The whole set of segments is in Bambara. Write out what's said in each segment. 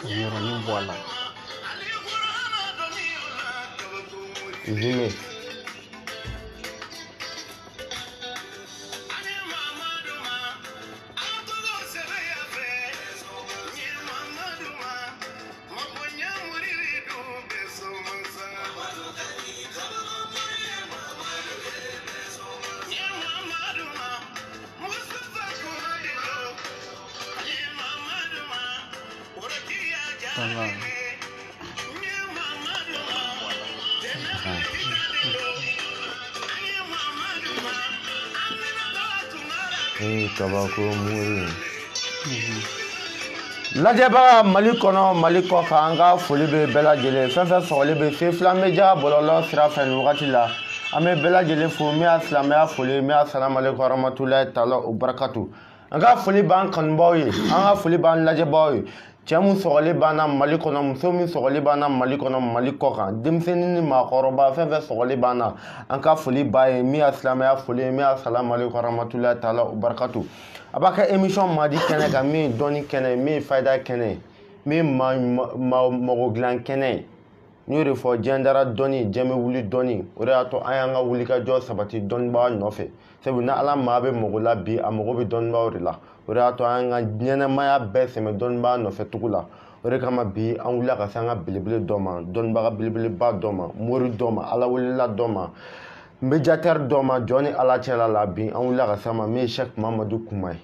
O yɔrɔnin bɔ a la. Zime. Tamam. Kabako muri. Lajɛbaga Mali kɔnɔ, Mali kɔkan, an ka foli bɛ bɛɛ lajɛlen. Fɛn fɛn sɔgɔli bɛ Sefila Media bɔlɔlɔ sira fɛ nin wagati la, an bɛ bɛɛ lajɛlen fo. Min y'a silamɛya foli, min y'a salamu aleykum warahmatulahi taala o barakatu. An ka foli b'an kanubaw ye, an ka foli b'an lajɛbaaw ye. Cɛ mun sɔgɔli b'an na Mali kɔnɔ, muso min sɔgɔli b'an na Mali kɔnɔ, Mali kɔkan, denmisɛnnin ni maakɔrɔba, fɛn fɛn sɔgɔli b'an na, an ka foli b'a ye. Min y'a silamɛya foli ye, min y'a salamu aleykum warahmatulahi taala o barakatu. A b'a kɛ émission Madi kɛnɛ kan, min ye dɔnni kɛnɛ ye, min ye fayida kɛnɛ ye, min ye maa mago dilan kɛnɛ ye. N y'o de fɔ, diɲɛ dara dɔnni, diɲɛ bɛ wuli dɔnni. O de y'a to an y'an ka wulikajɔ sabati dɔnnibaa nɔfɛ. Sabu ni Ala maa bɛ mago la bi, a mago bɛ dɔnnibaaw de la. O de y'a to an ka ɲɛnɛmaya bɛɛ sɛmɛ dɔnnibaa nɔfɛ tugu la. O de kama bi an wulila ka se an ka belebele dɔ ma, dɔnnibaga belebeleba dɔ ma, mori dɔ ma, Ala welela dɔ ma, médiateur dɔ ma, jɔn ni Ala cɛla la bi an wulila ka se a ma, min ye Cheikh Mamadu Kuma ye.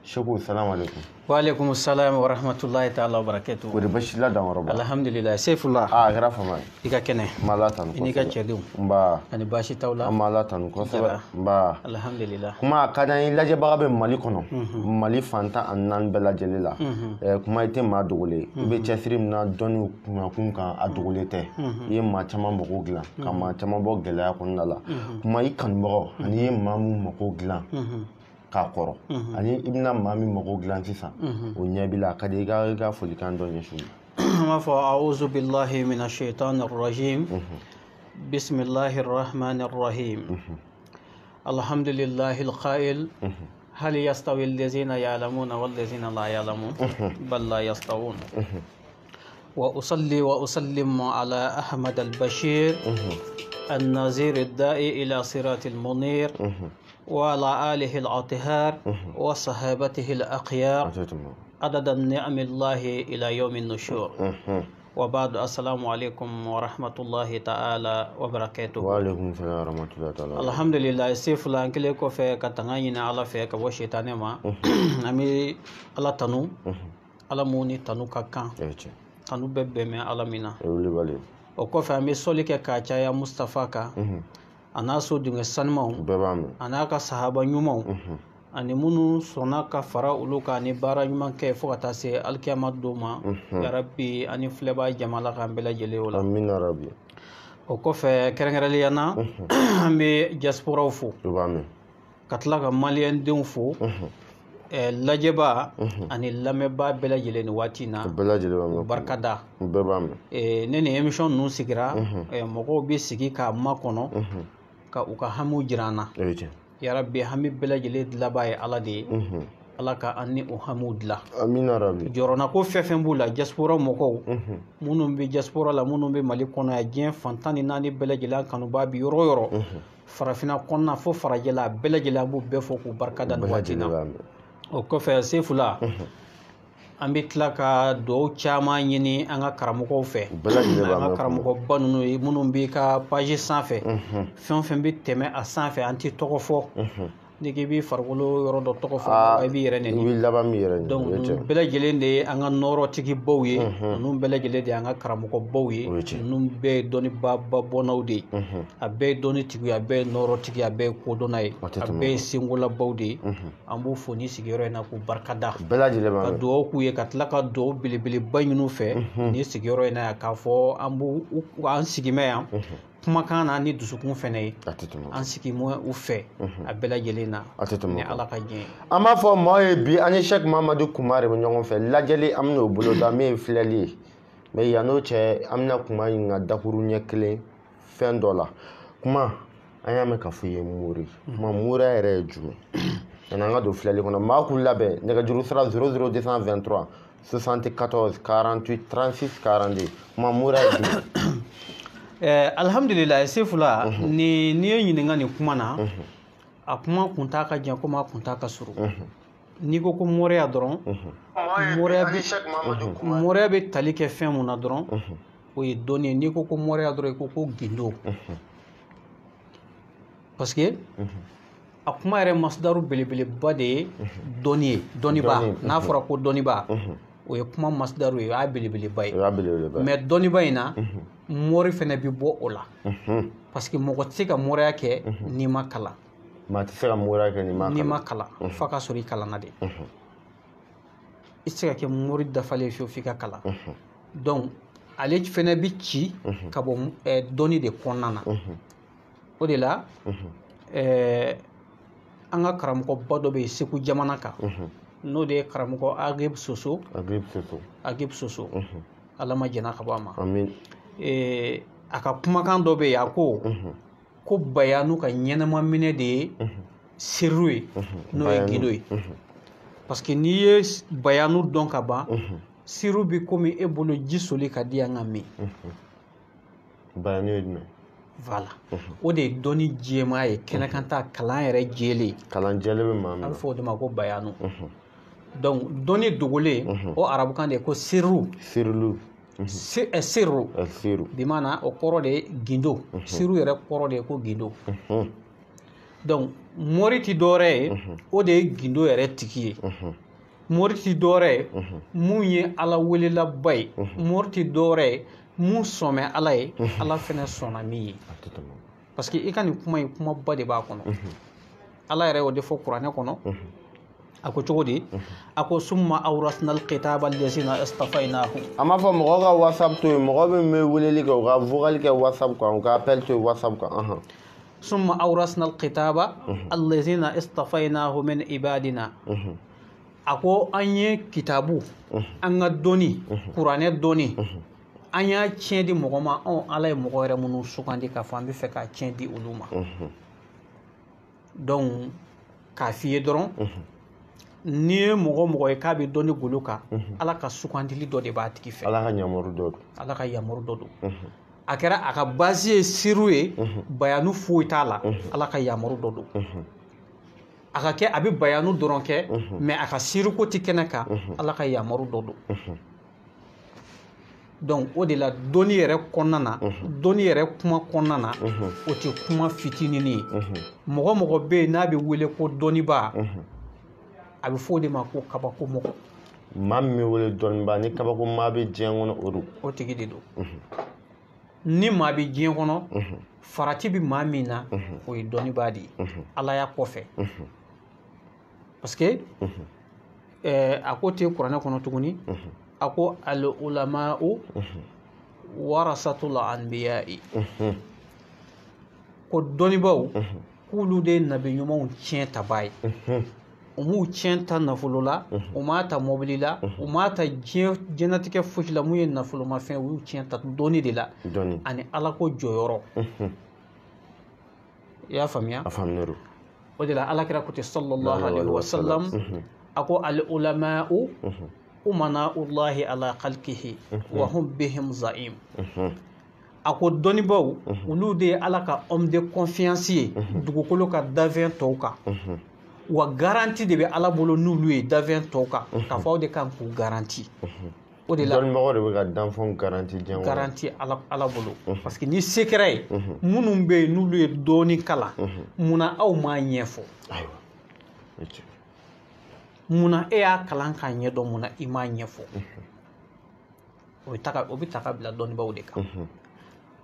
Cheikh, salamu aleykum. Wa aleykum salam wa rahmatulahi taala wa barakatuh. O de basi la dankɔrɔba. Alhamdulilayi, Sefula. A kɛra fama ye. I ka kɛnɛ. N b'Ala tanu kosɛbɛ. I n'i ka cɛdenw. Nba. Ani baasi t'aw la. An b'Ala tanu kosɛbɛ. Nba. Alhamdulilayi. Kuma a ka d'an ye, lajɛbaga bɛ Mali kɔnɔ. Mali fan 14 bɛɛ lajɛlen la. Kuma i tɛ maa dogolen ye. I bɛ cɛsiri min na dɔnni kunnakun kan, a dogolen tɛ. I ye maa caman mago dilan, ka maa caman bɔ gɛlɛya kɔnɔna la. Kuma i kanubagaw ani i ye maa min mago dilan. K'a kɔrɔ ani i bɛna maa min mago dilan sisan, o ɲɛ b'i la, a ka di i ka folikan dɔ ɲɛsin u ma. An b'a fɔ a'udhu billahi minash shaitanir rajim. Bismillahir rahmanir rahim. Alhamdulillahil qail. Hal yastawi allazina ya'lamuna wal ladzina la ya'lamun bal la yastawun. Wa usalli wa usallimu ala Ahmad al-Bashir an-nazir ad-da'i ila siratil munir. وعلى آله الأطهار وصحابته الأخيار عدد النعم الله إلى يوم النشور. وبعد، السلام عليكم ورحمة الله تعالى وبركاته. وعليكم السلام ورحمة الله تعالى. الحمد لله. سيفلا أنكلي كوفي كتغني على فيك وشيطان ما أمي على تنو على موني تنو كاكان تنو ببمي على منا وكوفي أمي سولك كاتشايا مصطفى كا a n'a so denkɛ sanumanw, a n'a ka sahaba ɲumanw, ani minnu sɔnna ka fara olu kan ni baara ɲuman kɛ fo ka taa se alikiyama don ma. Yarabi, ani filɛbaa jama la k'an bɛɛ lajɛlen o la. Amina rabi. O kɔfɛ, kɛrɛnkɛrɛnnenya na, an bɛ diasporaw fo, ka tila ka maliyɛn denw fo, lajɛba ani lamɛnbaa bɛɛ lajɛlen nin waati in na, barika da. Ne ni émission ninnu sigira, mɔgɔw bɛ sigi k'a makɔnɔ ka u ka hamiw jira an na. Yarabi, hami bɛɛ lajɛlen dilanbaa ye Ala de ye. Ala ka an ni o hamiw dilan. Amina rabi. Jɔrɔnako fɛn fɛn b'u la, diaspora mɔgɔw minnu bɛ diaspora la, minnu bɛ Mali kɔnɔ yan, diɲɛ fan 14 bɛɛ lajɛlen kanubaa bi yɔrɔ o yɔrɔ, farafinna kɔnɔna fo farajɛla, a bɛɛ lajɛlen an b'u bɛɛ fo k'u barika da nin waati in na. O kɔfɛ, Sefula, an bɛ tila ka dugawu caman ɲini an ka karamɔgɔw fɛ, an ka karamɔgɔba ninnu ye minnu b'i ka page sanfɛ, fɛn o fɛn bɛ tɛmɛ a sanfɛ, an tɛ tɔgɔ fɔ. N'i k'i b'i farikolo yɔrɔ dɔ tɔgɔ fɔ, i b'i yɛrɛ nɛni. I b'i laban min yɛrɛ nɛni. Donc ninnu bɛɛ lajɛlen de ye an ka nɔrɔtigibaw ye, ninnu bɛɛ lajɛlen de ye an ka karamɔgɔbaw ye, ninnu bɛɛ ye dɔnnibaaba bɔnnaw de ye. A bɛɛ ye dɔnnitigi ye, a bɛɛ ye nɔrɔtigi ye, a bɛɛ ye kodɔnna ye, a bɛɛ ye sengolabaw de ye. An b'u fo ni sigiyɔrɔ in na k'u barika da. Bɛɛ lajɛlen b'a ka mɛn. dugawu k'u ye, ka tila ka dugawu belebeleba ɲini u fɛ ni sigiyɔrɔ in na yan, k'a fɔ an b'u an sigimɛ yan kumakan na ni dusukun fɛnɛ ye, an sigi mɔ u fɛ a bɛɛ lajɛlen na, ni Ala ka diɲɛ ye. An b'a fɔ maaw ye bi, an ni Cheikh Mamadu Kuma de bɛ ɲɔgɔn fɛ. Lajɛli an bɛn'o boloda, min ye filɛli ye. Mais yann'o cɛ, an bɛna kuma ɲininka dakuru ɲɛ kelen fɛn dɔ la. Kuma, an y'a mɛn k'a fɔ i ye mori. Kuma, moriya yɛrɛ ye jumɛn? Yanni an ka don filɛli kɔnɔ, maa k'u labɛn nɛgɛjuru sira 00223 74 48 36 42. Kuma moriya ye jumɛn? Alhamdulillah, Sefula, ni ye ɲininka nin kuma na, a kuma kun t'a ka jan komi a kun t'a ka surun. N'i ko ko moriya dɔrɔn, moriya bɛ tali kɛ fɛn mun na dɔrɔn, o ye dɔnni ye. N'i ko ko moriya dɔrɔn, i ko ko gindo. Parce que a kuma yɛrɛ masdaru belebeleba de ye dɔnni ye, dɔnniba. N'a fɔra ko dɔnniba, o ye kuma masdaru ye, o y'a belebeleba ye. Mais dɔnniba in na, mori fɛnɛ bi bɔ o la. Parce que mɔgɔ tɛ se ka moriya kɛ n'i ma kalan. Maa tɛ se ka moriya kɛ n'i ma kalan, f'a ka sɔrɔ i kalanna de. I tɛ se ka kɛ mori dafalen fiyewu f'i ka kalan. Donc ale fɛnɛ bi ci ka bɔ dɔnni de kɔnɔna na. O de la, an ka karamɔgɔba dɔ bɛ yen Segu jamana kan, n'o de ye karamɔgɔ Agib Soso. Agib Soso. Ala ma jɛnna ka bɔ a ma. A ka kumakan dɔ bɛ yen, a ko ko bayanu ka ɲɛnama minɛ de ye seru ye, n'o ye gindo ye. Parce que n'i ye bayanu dɔn ka ban, seru bi komi e bolo ji soli ka di yan ka min. Bayanu ye jumɛn? Voilà. O de ye dɔnni jɛman ye, kɛnɛkan ta kalan yɛrɛ jɛlen. Kalan jɛlen bɛ maa min na. A bɛ fɔ o de ma ko bayanu. Donc dɔnni dogolen, o arabukan de ye ko seru. Seru. Seru. Seru. Bi maana o kɔrɔ de ye gindo. Seru yɛrɛ kɔrɔ de ye ko gindo. Donc mori ti dɔwɛrɛ ye, o de ye gindo yɛrɛ tigi ye. Mori ti dɔwɛrɛ ye, mun ye Ala welelaba ye. Mori ti dɔwɛrɛ ye, mun sɔnmɛ Ala ye, Ala fɛnɛ sɔnna min ye. Parce que i ka nin kuma in, kumaba de b'a kɔnɔ. Ala yɛrɛ y'o de fɔ kuranɛ kɔnɔ. A ko cogo di? A ko summa awrasna alkitaba allazina istafainahu. A m'a fɔ mɔgɔw ka WhatsApp to yen, mɔgɔ min bɛ weleli kɛ, u ka vocal kɛ WhatsApp kan, u ka appel to yen WhatsApp kan. Summa awrasna alkitaba allazina istafainahu min ibadina. A ko an ye kitabu, an ka dɔnni, kuranɛ dɔnni, an y'a tiɲɛ di mɔgɔ ma, anw Ala ye mɔgɔ yɛrɛ minnu sugandi k'a fɔ an bɛ fɛ k'a tiɲɛ di olu ma. Donc k'a f'i ye dɔrɔn, n'i ye mɔgɔ ye k'a bɛ dɔnni golo kan, Ala ka sugandili dɔ de b'a tigi fɛ. Ala ka yamaru dɔ don. Ala ka yamaru dɔ don. A kɛra a ka base ye seru ye, bayanu foyi t'a la, Ala ka yamaru dɔ don. A ka kɛ a bɛ bayanu dɔrɔn kɛ, mais a ka seruko tɛ kɛnɛ kan, Ala ka yamaru dɔ don. Donc o de la dɔnni yɛrɛ kɔnɔna na, dɔnni yɛrɛ kuma kɔnɔna na, o tɛ kuma fitinin ye. Mɔgɔ bɛ yen n'a bɛ wele ko dɔnniba, a bɛ fɔ o de ma ko kabako mɔgɔ. Maa min bɛ wele dɔnniba, ni kabako maa bɛ diɲɛ kɔnɔ, o don. O tigi de don. Ni maa bɛ diɲɛ kɔnɔ, farati bɛ maa min na, o ye dɔnniba de ye. Ala y'a kɔfɛ. Parce que a ko ten kuranɛ kɔnɔ tuguni, a ko al ulama'u warasatul anbiya'i. Ko dɔnnibaw k'olu de ye nabi ɲumanw tiɲɛ tabaa ye. U m'u tiɲɛ ta nafolo la, u m'a ta mobili la, u m'a ta diɲɛnatigɛ fosi la mun ye nafolomafɛn, u y'u tiɲɛ ta dɔnni de la ani Ala ko jɔyɔrɔ. I y'a faamuya? A faamuyalen don. O de la Ala kira ko ten sallallahu alaihi wa sallam, a ko al ulama'u umana'ullahi ala khalqihi wa hum bihim za'im. A ko dɔnnibaw olu de ye Ala ka homme de confiance ye dugukolo ka danfɛn tɔw kan. Wa garantie de bɛ Ala bolo n'olu ye danfɛn tɔw kan, k'a fɔ aw de kan k'u garantie. O de la dɔnnibagaw de bɛ ka danfɛnw garantie diɲɛ kɔnɔ. Garantie Ala bolo. Parce que ni se kɛra ye, minnu bɛ yen n'olu ye dɔɔni kalan, munna aw m'a ɲɛfɔ? Ayiwa. Munna e y'a kalan k'a ɲɛdɔn, munna i m'a ɲɛfɔ? O bɛ ta ka bila dɔnnibaw de kan.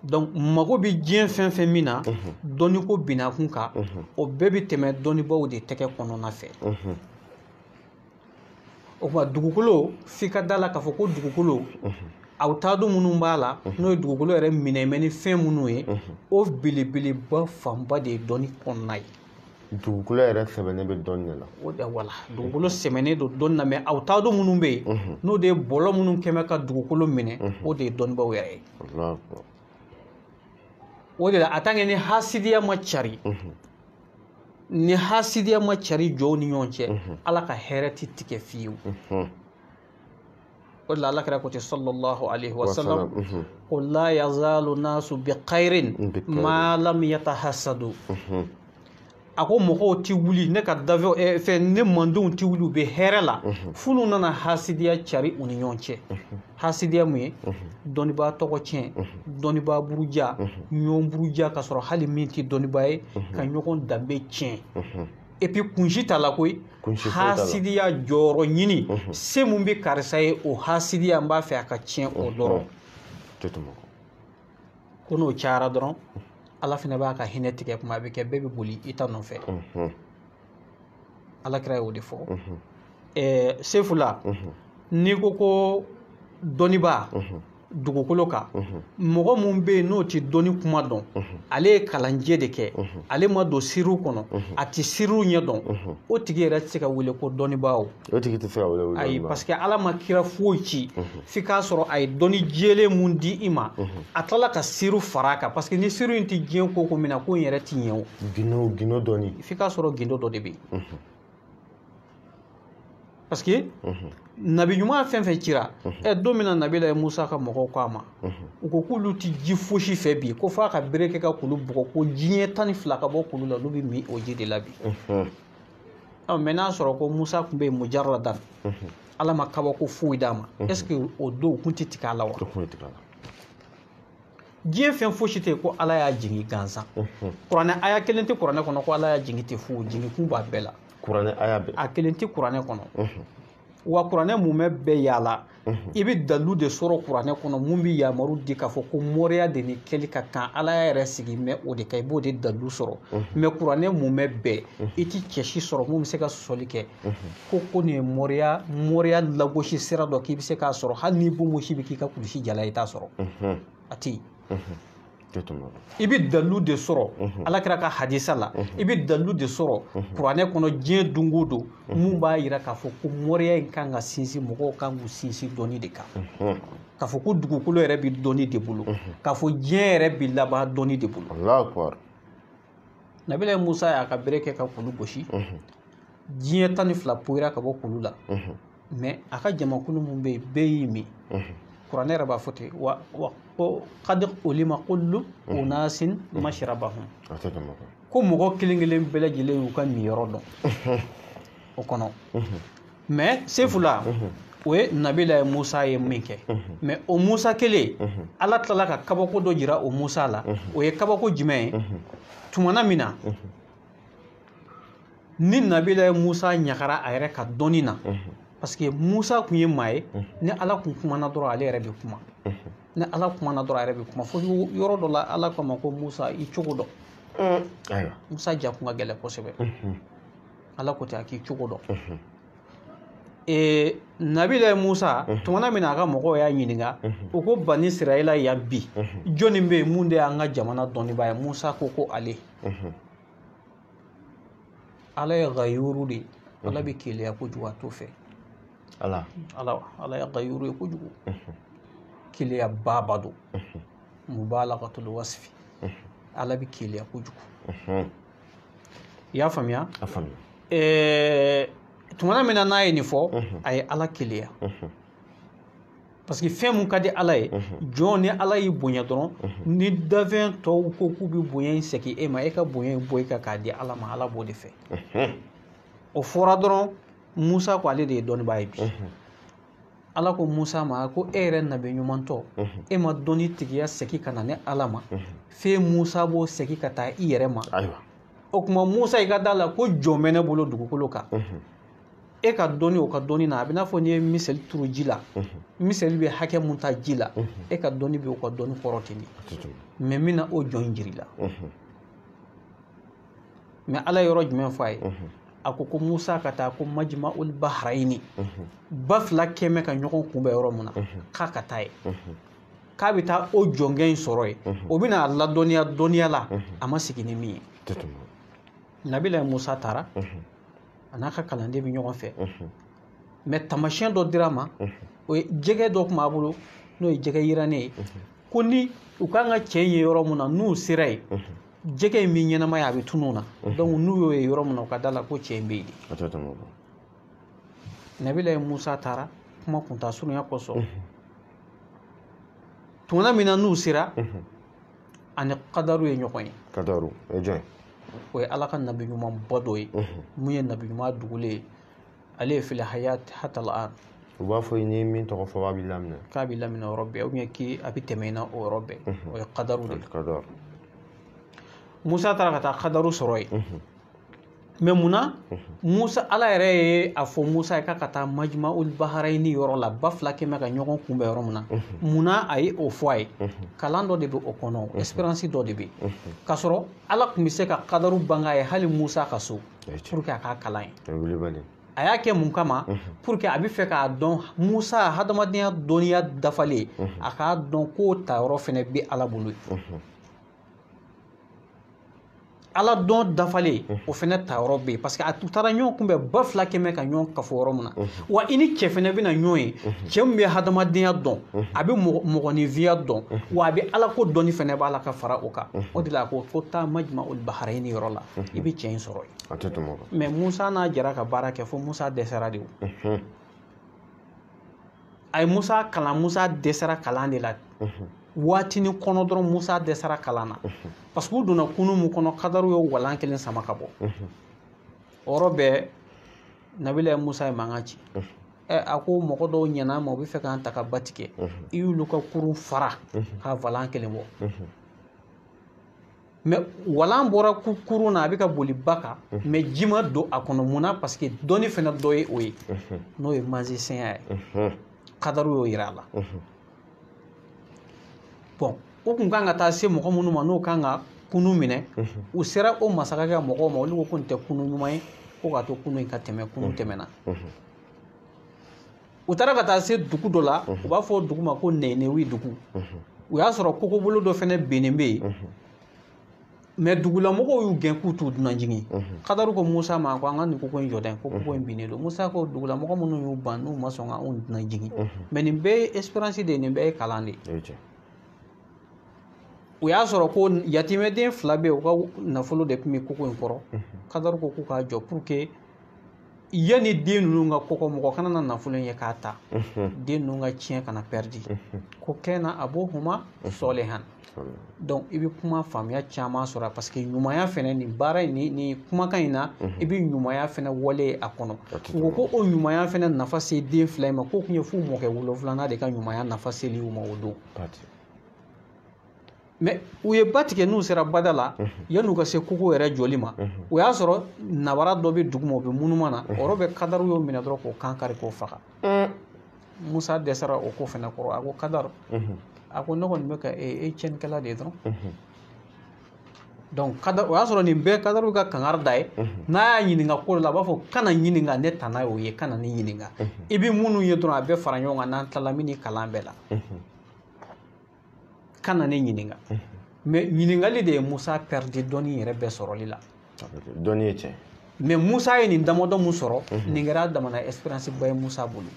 Donc mago bɛ diɲɛ fɛn fɛn min na, dɔnniko binna kun kan, o bɛɛ bɛ tɛmɛ dɔnnibaw de tɛgɛ kɔnɔna fɛ. O tuma dugukolo, f'i ka da la k'a fɔ ko dugukolo, aw taadu minnu b'a la, n'o ye dugukolo yɛrɛ minɛmɛ ni fɛn minnu ye, o belebeleba fanba de ye dɔnni kɔnɔna ye. Dugukolo yɛrɛ sɛbɛnnen bɛ dɔnni de la. O de wala dugukolo sɛmɛnen don dɔnni na, mais aw taadu minnu bɛ yen, n'o de ye bɔlɔ minnu kɛmɛ ka dugukolo minɛ, o de ye dɔnnibaw yɛrɛ ye. O de la a tant que ni hasidiya ma cari, ni hasidiya ma cari jɔnw ni ɲɔgɔn cɛ, Ala ka hɛrɛ ti tigɛ fiyewu. O de la Ala kira ko ten sallallahu alaihi wa sallam ko la yazalu nasu bi khairin ma lam yatahassadu. A ko mɔgɔw ti wuli ne ka dafɛ fɛn ne mandenw ti wuli u bɛ hɛrɛ la f'u nana hasidiya cari u ni ɲɔgɔn cɛ. Hasidiya mun ye? Dɔnnibaa tɔgɔ tiɲɛ, dɔnnibaa buruja, ɲɔgɔn buruja ka sɔrɔ hali min tɛ dɔnnibaa ye ka ɲɔgɔn danbe tiɲɛ. Et puis kunsi t'a la koyi, hasidiya jɔyɔrɔ ɲini, se mun bɛ karisa ye o hasidiya n b'a fɛ a ka tiɲɛ o dɔrɔn. Ko n'o cayara dɔrɔn Ala fana b'a ka hinɛ tigɛ kuma a bɛ kɛ bɛɛ bɛ boli i ta nɔfɛ. Ala kira y'o de fɔ. Sefula, n'i ko ko dɔnnibaa dugukolo kan, mɔgɔ mun bɛ yen n'o tɛ dɔnni kuma dɔn, ale ye kalanjɛ de kɛ, ale ma don siriw kɔnɔ, a tɛ siriw ɲɛ dɔn, o tigi yɛrɛ tɛ se ka wele ko dɔnnibaa o. O tigi tɛ se ka wele ko dɔnnibaa. Ayi, parce que Ala ma kira foyi ci f'i k'a sɔrɔ a ye dɔnni jɛlen mun di i ma, a tilala ka siriw fara a kan, parce que ni siriw in tɛ diɲɛ ko ko min na, ko in yɛrɛ tɛ ɲɛ o. Gindo dɔnni. F'i k'a sɔrɔ gindo dɔ de bɛ yen. Parce que nabi ɲuman fɛn fɛn cira, don min na nabila Musa ka mɔgɔw ko a ma, u ko k'olu ti ji fosi fɛ bi, ko f'a ka bere kɛ ka kulu bugɔ, ko diɲɛ 12 ka bɔ kulu la, olu bɛ min o ji de la bi. Mɛ n'a sɔrɔ ko Musa tun bɛ yen mujaradan, Ala ma kabako foyi d'a ma, est ce que o don kun tɛ tigɛ a la wa? Diɲɛ fɛn fosi tɛ yen ko Ala y'a jigin gansan. Kuranɛ aya kelen tɛ kuranɛ kɔnɔ ko Ala y'a jigin tɛ fu, jigin kun b'a bɛɛ la. Kuranɛ aya bɛɛ. A kelen tɛ kuranɛ kɔnɔ. Wa kuranɛ mun bɛ bɛɛ yaala, i bɛ dalilu de sɔrɔ kuranɛ kɔnɔ mun bɛ yamaru di k'a fɔ ko moriya de ni kɛli ka kan, Ala y'a yɛrɛ sigi mɛ o de kan, i b'o de dalilu sɔrɔ. Mɛ kuranɛ mun bɛ bɛɛ, i ti cɛ si sɔrɔ mun bɛ se ka sɔsɔli kɛ ko nin ye moriya lagosi sira dɔ k'i bɛ se k'a sɔrɔ, hali n'i bonbonsi bɛ k'i ka kulusi jala i t'a sɔrɔ. A tɛ yen. I bɛ dalilu de sɔrɔ Ala kira ka hadisa la, i bɛ dalilu de sɔrɔ kuranɛ kɔnɔ diɲɛ don o don mun b'a yira k'a fɔ ko moriya in kan ka sinsin, mɔgɔw kan k'u sinsin dɔnni de kan, k'a fɔ ko dugukolo yɛrɛ bɛ dɔnni de bolo, k'a fɔ diɲɛ yɛrɛ bɛ laban dɔnni de bolo. Nabila Musa y'a ka bere kɛ ka kulu gosi, diɲɛ 12 poyira ka bɔ kulu la, mɛ a ka jamakulu mun bɛ yen bɛɛ y'i min. Kuranɛ yɛrɛ b'a fɔ ten wa ko qad ulima kullu unasin mashrabahum, ko mɔgɔ kelen kelen bɛɛ lajɛlen y'u ka miyɔrɔ dɔn o kɔnɔ. Mɛ Sefula, o ye nabila Musa ye min kɛ, mɛ o Musa kelen Ala tilala ka kabako dɔ jira o Musa la. O ye kabako jumɛn ye? Tumana min na ni nabila Musa ɲagara a yɛrɛ ka dɔnni na, parce que Musa tun ye maa ye, ni Ala kun kumana dɔrɔn ale yɛrɛ bɛ kuma, ni Ala kumana dɔrɔn a yɛrɛ bɛ kuma. Fo yɔrɔ dɔ la Ala ko a ma ko Musa i cogo dɔn. Musa ja kun ka gɛlɛn kosɛbɛ. Ala ko ten a k'i cogo dɔn. Nabila Musa tumana min na a ka mɔgɔw y'a ɲininka, u ko bani Israɛla yan bi jɔnni bɛ yen mun de y'an ka jamana dɔnnibaa ye? Musa ko ko ale. Ala ye gayuru de ye, Ala bɛ keleya kojugu a t'o fɛ. Ala ye gayuru ye kojugu, keleya baaba don, mubalagatul wasfi, Ala bɛ keleya kojugu. I y'a faamuya? Tumana min na n'a ye nin fɔ, a ye Ala keleya, parce que fɛn mun ka di Ala ye, jɔn ni Ala y'i bonya dɔrɔn, ni dafɛn tɔw ko k'u bɛ bonya in segin e ma, e ka bonya in bɔ i kan k'a di Ala ma, Ala b'o de fɛ. O fɔra dɔrɔn Musa ko ale de ye dɔnnibaa ye bi. Ala ko Musa ma ko e yɛrɛ nabi ɲumantɔ, e ma dɔnni tigiya segin ka na ne Ala ma, f'e Musa b'o segin ka taa i yɛrɛ ma. O tuma Musa i ka da la ko jɔn bɛ ne bolo dugukolo kan, e ka dɔnni o ka dɔnni na, a bɛ n'a fɔ n'i ye miseli turu ji la, miseli bɛ hakɛ mun ta ji la, e ka dɔnni bɛ o ka dɔnni kɔrɔ ten de, mɛ min na o jɔn in jiri la. Mɛ Ala ye yɔrɔ jumɛn fɔ a ye? A ko ko Musa ka taa ko majma'ul bahrayni, ba fila kɛmɛ ka ɲɔgɔn kunbɛn yɔrɔ mun na, k'a ka taa yen, k'a bɛ taa o jɔnkɛ in sɔrɔ yen, o bɛna a ladɔnniya dɔnniya la a ma sigi ni min ye. Nabila Musa taara, a n'a ka kalanden bɛ ɲɔgɔn fɛ, mɛ taamasiyɛn dɔ dira a ma, o ye jɛgɛ dɔ tun b'a bolo n'o ye jɛgɛ yirannen ye, ko ni u kan ka cɛ in ye yɔrɔ mun na, n'u sera yen, jɛgɛ in bɛ ɲɛnamaya a bɛ tunun na, donc n'u y'o ye yɔrɔ min na, u ka da la ko cɛ in bɛ yen de. Nabila Musa taara Kuma kunta surunya kosɔn. Tuma min na n'u sera ani Kadaru ye ɲɔgɔn ye. Kadaru o ye jɔn ye? O ye Ala ka nabi ɲumanba dɔ ye. Mun ye nabi ɲuman dugulen ye. Ale ye fil hayat hatta al-an. U b'a fɔ n'i ye min tɔgɔ fɔ a b'i laminɛ. K'a b'i laminɛ o yɔrɔ bɛɛ ou bien k'i a bɛ tɛmɛ i na o yɔrɔ bɛɛ. O ye Kadaru de ye. Kadaru. Musa taara ka taa Kadaru sɔrɔ yen. Mais munna Musa Ala yɛrɛ ye a fɔ Musa ye k'a ka taa Majma'ul Baharayni yɔrɔ la ba fila kɛmɛ ka ɲɔgɔn kunbɛn yɔrɔ min na. Munna a ye o fɔ a ye? Kalan dɔ de bɛ o kɔnɔ, expérience dɔ de bɛ yen. K'a sɔrɔ Ala tun bɛ se ka Kadaru bange a ye hali Musa ka so pour que a k'a kalan ye. A y'a kɛ mun kama? Pour que a bɛ fɛ k'a dɔn Musa hadamadenya dɔnniya dafalen a k'a dɔn k'o tayɔrɔ fɛnɛ bɛ Ala bolo ye. Ala dɔn dafalen o fɛnɛ tayɔrɔ bɛ yen parce que a taara ɲɔgɔn kunbɛn ba fila kɛmɛ ka ɲɔgɔn kafo yɔrɔ min na. Wa i ni cɛ fɛnɛ bɛna ɲɔgɔn ye, cɛ min bɛ hadamadenya dɔn, a bɛ mɔgɔninfinya dɔn, wa a bɛ Ala ko dɔnni fɛnɛ b'a la ka fara o kan. O de la a ko ko taa Majma'ul Baharayni yɔrɔ la, i bɛ cɛ in sɔrɔ yen. A tɛ tɛmɛ o kan. Mais Musa n'a jɛra ka baara kɛ fo Musa dɛsɛra de o. A ye Musa kalan, Musa dɛsɛra kalan de la. Waatinin kɔnɔ dɔrɔn Musa dɛsɛra kalan na. Parce que u donna kunun mun kɔnɔ, Kadaru ye walan kelen sama ka bɔ. O yɔrɔ bɛɛ Nabila Musa ye mankan ci. A ko mɔgɔ dɔw ɲɛna ma, u bɛ fɛ k'an ta ka ba tigɛ. I y'olu ka kurun fara ka walan kelen bɔ. Mais walan bɔra kurun na, a bɛ ka boli ba kan, mais ji ma don a kɔnɔ. Mun na? Parce que dɔnni fɛnɛ dɔ ye o ye. N'o ye magicien ye. Kadaru y'o yira a la. Bon, o kun kan ka taa se mɔgɔ minnu ma n'o kan ka kunu minɛ, u sera o masakɛ ka mɔgɔw ma, olu ko ko nin tɛ kunu ɲuman ye, ko k'a to kunu in ka tɛmɛ, kunu tɛmɛna. U taara ka taa se dugu dɔ la, u b'a fɔ dugu ma ko Nɛnɛwi dugu. U y'a sɔrɔ kokobolo dɔ fɛnɛ binnen bɛ yen. Mais dugulamɔgɔw y'u gɛn k'u t'u dunan jigin. Kadaru ko Musa ma ko an ka nin koko in jɔ dɛ, ko koko in binnen don. Musa ko dugulamɔgɔ minnu y'u ban n'u ma sɔn ka anw dunan jigin. Mais nin bɛɛ ye expérience de ye, nin bɛɛ ye kalan de ye. O y'a sɔrɔ ko yatimɛden fila bɛ yen, u ka nafolo de tun bɛ koko in kɔrɔ. Kadaru ko k'u k'a jɔ pour que yanni den ninnu ka kɔkɔ, mɔgɔ kana na nafolo in ye k'a ta. Den ninnu ka tiɲɛ kana perdi. Ko kɛna abuhuma sɔlihan. Donc i bɛ kuma faamuya caman sɔrɔ parce que ɲumanya fɛnɛ nin baara in ni kumakan in na, i bɛ ɲumanya fɛnɛ wale a kɔnɔ. U ko ko o ɲumanya fɛnɛ nafa se den fila in ma, k'o tun ye f'u mɔkɛ wolonfilanan de ka ɲumanya nafa seli u ma o don. Mais u ye ba tigɛ n'u sera bada la, yan'u ka se koko yɛrɛ jɔli ma, o y'a sɔrɔ nabara dɔ bɛ dugu ma, o bɛ munuma na, o yɔrɔ bɛ Kadaru y'o minɛ dɔrɔn k'o kan kari k'o faga. Musa dɛsɛra o ko fɛnɛ kɔrɔ, a ko Kadaru, a ko ne kɔni bɛ ka e tiɲɛnikɛla de ye dɔrɔn. Donc o y'a sɔrɔ nin bɛɛ Kadaru ka kangari da ye. N'a y'a ɲininka ko dɔ la, a b'a fɔ kana ɲininka, ne tana y'o ye, kana ne ɲininka. I bɛ minnu ye dɔrɔn a bɛɛ fara ɲɔgɔn kan, n'an tilala min ni kalan bɛɛ la. Kana ne ɲininka. Mais ɲininkali de ye Musa perdi dɔnni yɛrɛ bɛɛ sɔrɔli la. Dɔnni ye tiɲɛ. Mais Musa ye nin damadɔ mun sɔrɔ, nin kɛra damana expérience ba ye Musa bolo.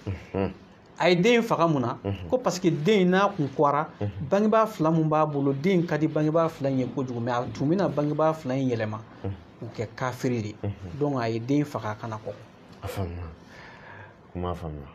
A ye den faga mun na? Ko parce que den in n'a kun kɔra, bangebaa fila mun b'a bolo, den ka di bangebaa fila in ye kojugu, mais a tun bɛna bangebaa fila in yɛlɛma k'u kɛ kafiri de. Donc a ye den faga a kana kɔkɔ. A faamuna. Kuma faamuna.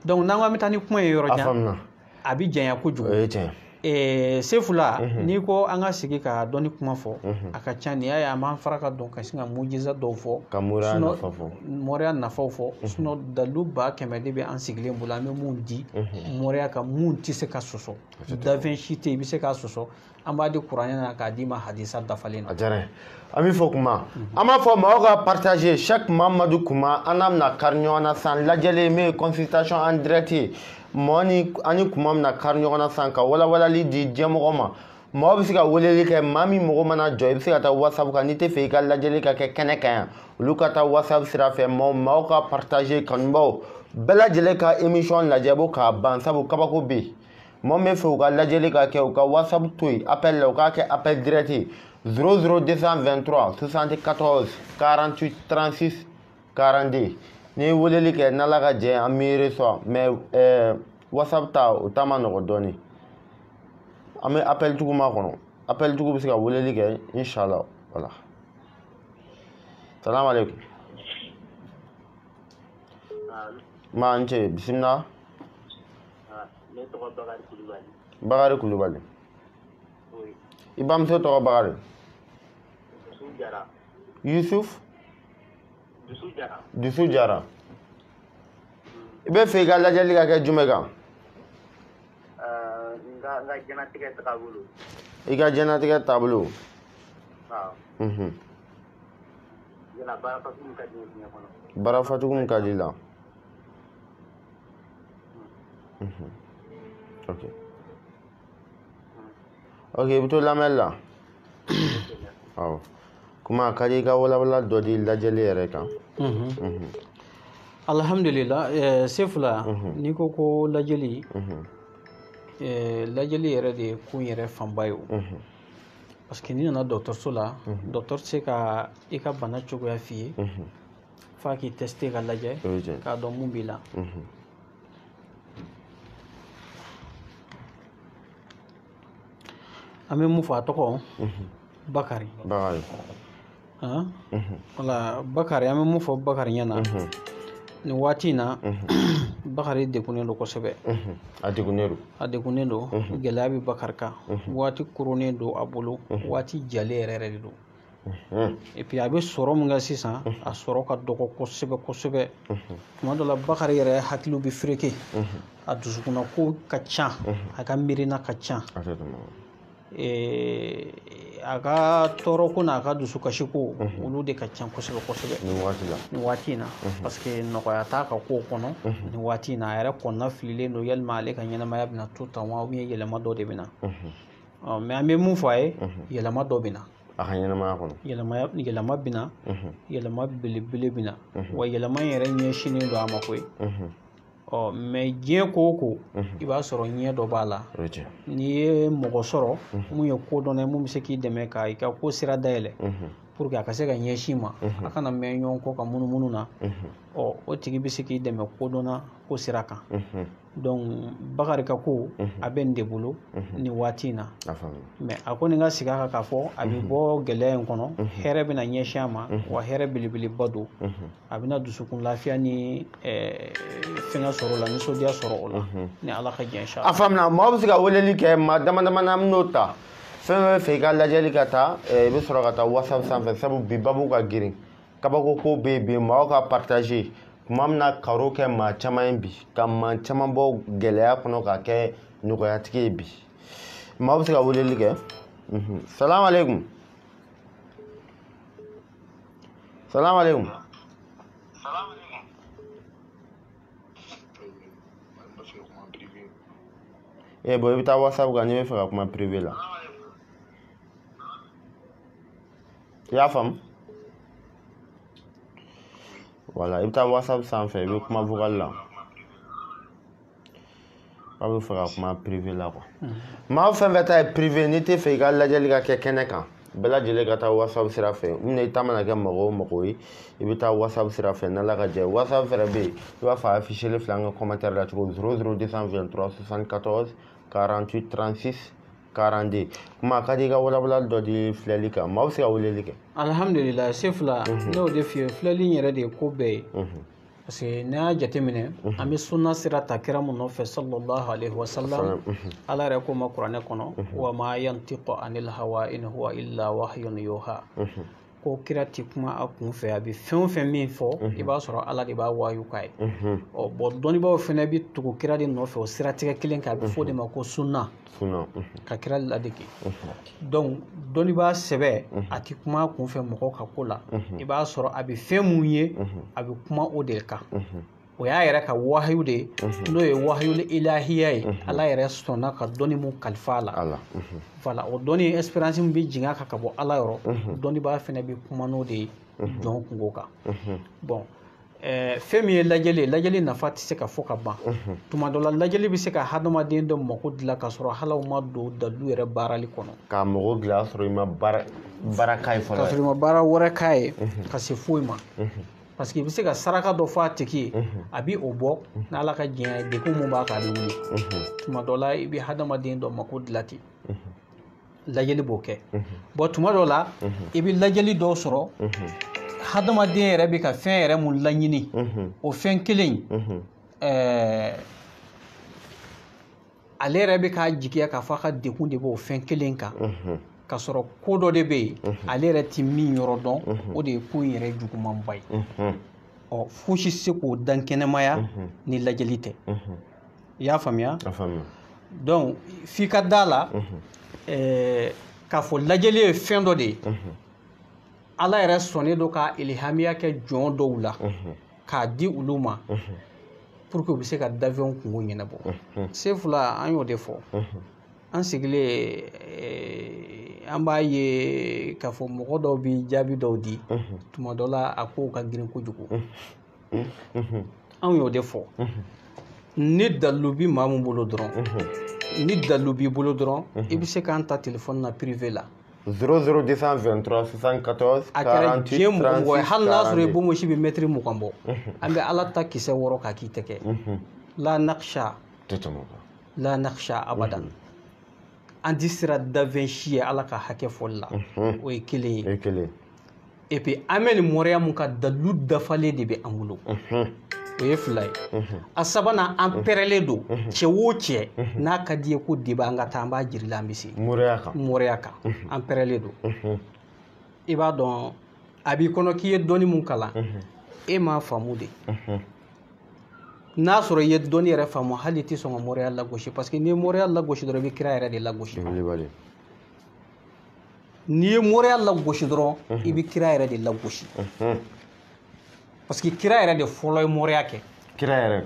Donc n'an ko an bɛ taa ni kuma ye yɔrɔ jan, a bɛ janya kojugu. O ye tiɲɛ. Sefula, n'i ko an ka sigi ka dɔnni kuma fɔ, a ka ca. Nin y'a ye an b'an fara ka don ka sin ka mujiza dɔw fɔ, ka moriya nafa fɔ, moriya nafaw fɔ. Sinon dalilu 100 de bɛ an sigilen bolo, an bɛ mun di moriya kan, mun tɛ se ka sɔsɔ, dafɛn si tɛ yen i bɛ se k'a sɔsɔ. An b'a di kuranɛ na k'a d'i ma hadisa dafalen na. A diyara n ye. An bɛ fɔ kuma, an b'a fɔ maaw ka partager chaque Mamadu Kuma, an n'a bɛna kari ɲɔgɔn na sisan lajɛlen min ye consultation en direct ye. Mɔgɔ ni an ni kuma bɛna kari ɲɔgɔn na sisan ka walawalali di diɲɛmɔgɔ ma. Mɔgɔ bɛ se ka weleli kɛ, maa min mago mana jɔ, i bɛ se ka taa WhatsApp kan, n'i tɛ fɛ i ka lajɛli ka kɛ kɛnɛ kan yan, olu ka taa WhatsApp sira fɛ. Maaw ka partager, kanubaw bɛɛ lajɛlen ka émission lajɛ bo k'a ban, sabu kabako bɛ yen. Mɔgɔ min bɛ fɛ u ka lajɛli ka kɛ, u ka WhatsApp to yen, appel la, u k'a kɛ appel direct ye 00223 74 48 36 42. N'i ye weleli kɛ, n'Ala ka jɛ, an b'i reçoit. Mais WhatsApp ta, o ta ma nɔgɔ dɔɔni. An bɛ appel jugu ma kɔnɔ, appel jugu bɛ se ka weleli kɛ inshallah. Voilà. Salam alaikum. Ma n ce, bisimila. Ne tɔgɔ Bakari Kulubali. Bakari Kulubali. Oui. I bamuso tɔgɔ Bakari? Dusu Jara. Yusuf? Dusu Jara. Dusu Jara. I bɛ fɛ i ka lajɛli ka kɛ jumɛn kan? N ka diɲɛlatigɛ taabolo. I ka diɲɛlatigɛ taabolo? Awɔ. Yala baara fasugu min ka di n ye diɲɛ kɔnɔ. Baara fasugu min ka di i la? Ok. Ok, i bɛ to lamɛnli la. Awɔ. Kuma a ka di i ka walawala dɔ di lajɛli yɛrɛ kan. Alhamdulillah, Sefula, n'i ko ko lajɛli, lajɛli yɛrɛ de ye ko in yɛrɛ fanba ye o. Parce que n'i nana dɔgɔtɔrɔso la, dɔgɔtɔrɔ tɛ se ka i ka bana cogoya f'i ye f'a k'i tester ka lajɛ k'a dɔn mun b'i la. An bɛ mun fɔ a tɔgɔ? Bakari. Bakari. Wala Bakari, an bɛ mun fɔ Bakari ɲɛna nin waati in na, Bakari degunnen don kosɛbɛ. A degunnen don. A degunnen don. Gɛlɛya bɛ Bakari kan. Waati koronnen don a bolo. Waati jalen yɛrɛ yɛrɛ de don. Et puis a bɛ sɔrɔ min kɛ sisan, a sɔrɔ ka dɔgɔ kosɛbɛ kosɛbɛ. Tuma dɔ la Bakari yɛrɛ hakiliw bɛ fereke. A dusukunna ko ka ca. A ka miirina ka ca. A ka tɔɔrɔ ko n'a ka dusukasi ko olu de ka ca kosɛbɛ kosɛbɛ nin waati in na, parce que nɔgɔya t'a ka kow kɔnɔ nin waati in na. A yɛrɛ kɔnɔna fililen don, yalima ale ka ɲɛnamaya bɛna to tan wa, ou bien yɛlɛma dɔ de bɛ na. Mais an bɛ mun fɔ a ye, yɛlɛma dɔ bɛ na a ka ɲɛnamaya kɔnɔ. Yɛlɛma bɛ na, yɛlɛma belebele bɛ na, wa yɛlɛma in yɛrɛ ɲɛsinnen don a ma koyi. Mais diɲɛ ko o ko, i b'a sɔrɔ ɲɛ dɔ b'a la. N'i ye mɔgɔ sɔrɔ mun ye ko dɔn, mun bɛ se k'i dɛmɛ ka i ka ko sira dayɛlɛ pour que a ka se ka ɲɛsin ma, a kana mɛn ɲɔgɔn kɔ ka munumunu na, o tigi bɛ se k'i dɛmɛ ko dɔnna ko sira kan. Donc Bakari ka ko a bɛ nin de bolo nin waati in na. Mais a ko nin ka sigi a kan k'a fɔ a bɛ bɔ gɛlɛya in kɔnɔ, hɛrɛ bɛna ɲɛsin a ma, wa hɛrɛ belebeleba don. A bɛna dusukun lafiya ni fɛngɛ sɔrɔ o la, nisɔndiya sɔrɔ o la, ni Ala ka jɛn inchallah. A faamuna. Maaw bɛ se ka weleli kɛ, maa dama dama na an bɛn'o ta. Fɛn fɛn fɛ i ka lajɛli ka taa, i bɛ sɔrɔ ka taa WhatsApp sanfɛ, sabu bi babu ka girin. Kabako ko bɛ yen bi, maaw ka partager. Tuma min na karo kɛ maa caman ye bi, ka maa caman bɔ gɛlɛya kɔnɔ k'a kɛ nɔgɔyatigi ye bi. Maaw bɛ se ka weleli kɛ. Salamu aleykum. Salamu aleykum. Bon, i bɛ taa WhatsApp kan n'i bɛ fɛ ka kuma privé la. I y'a faamu? Voilà, i bɛ taa WhatsApp sanfɛ, i bɛ kuma vocal la. Aw bɛ fɛ ka kuma privé la quoi. Maa fɛn fɛn ta ye privé, n'i tɛ fɛ i ka lajɛli ka kɛ kɛnɛ kan, bɛɛ lajɛlen ka taa WhatsApp sira fɛ. Mun na i ta mana kɛ mɔgɔ o mɔgɔ ye, i bɛ taa WhatsApp sira fɛ n'Ala ka jɛ. WhatsApp fɛnɛ bɛ yen, i b'a fɔ a affiché filɛ an ka commentaire la cogo 00223 74 48 36 42. Kuma ka di i ka walawala dɔ di filɛli kan, maaw bɛ se ka weleli kɛ. Alhamdulillah, Sefula, ne y'o de f'i ye, filɛli in yɛrɛ de ye ko bɛɛ ye. Parce que n'i y'a jateminɛ, an bɛ sunna sira ta kira mun nɔfɛ sallallahu alaihi wa sallam, Ala yɛrɛ ko ma kuranɛ kɔnɔ, wa ma yantiqu anil hawa in huwa illa wahyun yuha. Ko kira ti kuma a kun fɛ, a bɛ fɛn o fɛn min fɔ, i b'a sɔrɔ Ala de b'a wayu k'a ye. Bon, dɔnnibaaw fɛnɛ bɛ tugu kira de nɔfɛ o siratigɛ kelen kan, a bɛ fɔ o de ma ko sunna. Ka kira ladege. Donc dɔnnibaa sɛbɛ a ti kuma a kun fɛ mɔgɔw ka ko la, i b'a sɔrɔ a bɛ fɛn mun ye, a bɛ kuma o de kan. O y'a yɛrɛ ka wahayu de ye, n'o ye wahayu ilahiya ye, Ala yɛrɛ sɔnna ka dɔnni mun kalifa a la. Voilà, o dɔnni expérience min bɛ jigin a kan ka bɔ Ala yɔrɔ, dɔnnibaa fɛnɛ bɛ kuma n'o de ye jɔn kungo kan. Bon, fɛn min ye lajɛli ye, lajɛli nafa tɛ se ka fɔ ka ban. Tuma dɔ la lajɛli bɛ se ka hadamaden dɔ mako dilan ka sɔrɔ hali aw ma don dalilu yɛrɛ baarali kɔnɔ. K'a mako dilan sɔrɔ i ma baara k'a ye fɔlɔ. Ka sɔrɔ i ma baara wɛrɛ k'a ye ka se foyi ma. Parce que i bɛ se ka saraka dɔ fɔ a tigi ye, a bɛ o bɔ n'Ala ka diɲɛ ye, degun mun b'a kan a bɛ wuli. Tuma dɔ la i bɛ hadamaden dɔ mako dilan ten, lajɛli b'o kɛ. Bon, tuma dɔ la i bɛ lajɛli dɔw sɔrɔ, hadamaden yɛrɛ bɛ ka fɛn yɛrɛ mun laɲini, o fɛn kelen Ale yɛrɛ bɛ k'a jigiya k'a fɔ a ka degun de b'o fɛn kelen kan. K'a sɔrɔ ko dɔ de bɛ yen, ale yɛrɛ ti min yɔrɔ dɔn, o de ye ko in yɛrɛ jugumanba ye. Ɔ fosi tɛ se k'o dan kɛnɛmaya ni lajɛli tɛ. I y'a faamuya? Donc f'i ka da la k'a fɔ lajɛli ye fɛn dɔ de ye. Ala yɛrɛ sɔnnen don ka ilihamiya kɛ jɔn dɔw la k'a di olu ma pour que u bɛ se ka dafɛnw kungo ɲɛnabɔ. Sefula an y'o de fɔ. An sigilen an b'a ye k'a fɔ mɔgɔ dɔw bɛ jaabi dɔw di tuma dɔ la a kow ka girin kojugu. Anw y'o de fɔ. Ni dalilu bi maa min bolo dɔrɔn, ni dalilu b'i bolo dɔrɔn, i bɛ se k'an ta téléphone na privé la. 00223 74 a kɛra diɲɛ mɔgɔ mɔgɔ ye, hali n'a sɔrɔ i bonbonsi bɛ mɛtiri 20 bɔ, an bɛ Ala ta kisɛ wɔrɔ k'a k'i tɛgɛ. La naqsha, la naqsha abadan. An ti sira dafɛn si ye Ala ka hakɛ fɔli la. O ye kelen ye. Et puis an bɛ nin mɔriya mun ka dalilu dafalen de bɛ an bolo. O ye fila ye. A sabanan, an pɛrɛlen don. Cɛ o cɛ n'a ka di ye ko deba an ka taa, an b'a jiri la, an bɛ se. Moriya kan. An pɛrɛlen don. I b'a dɔn a b'i kɔnɔ k'i ye dɔnni mun kalan, e m'a faamu de. N'a sɔrɔ i ye dɔnni yɛrɛ faamu, hali i tɛ sɔn ka moriya lagosi, parce que n'i ye moriya lagosi dɔrɔn, i bɛ kira yɛrɛ de lagosi. N'i ye moriya lagosi dɔrɔn, i bɛ kira yɛrɛ de lagosi. Parce que kira yɛrɛ de fɔlɔ ye moriya kɛ. Kira yɛrɛ.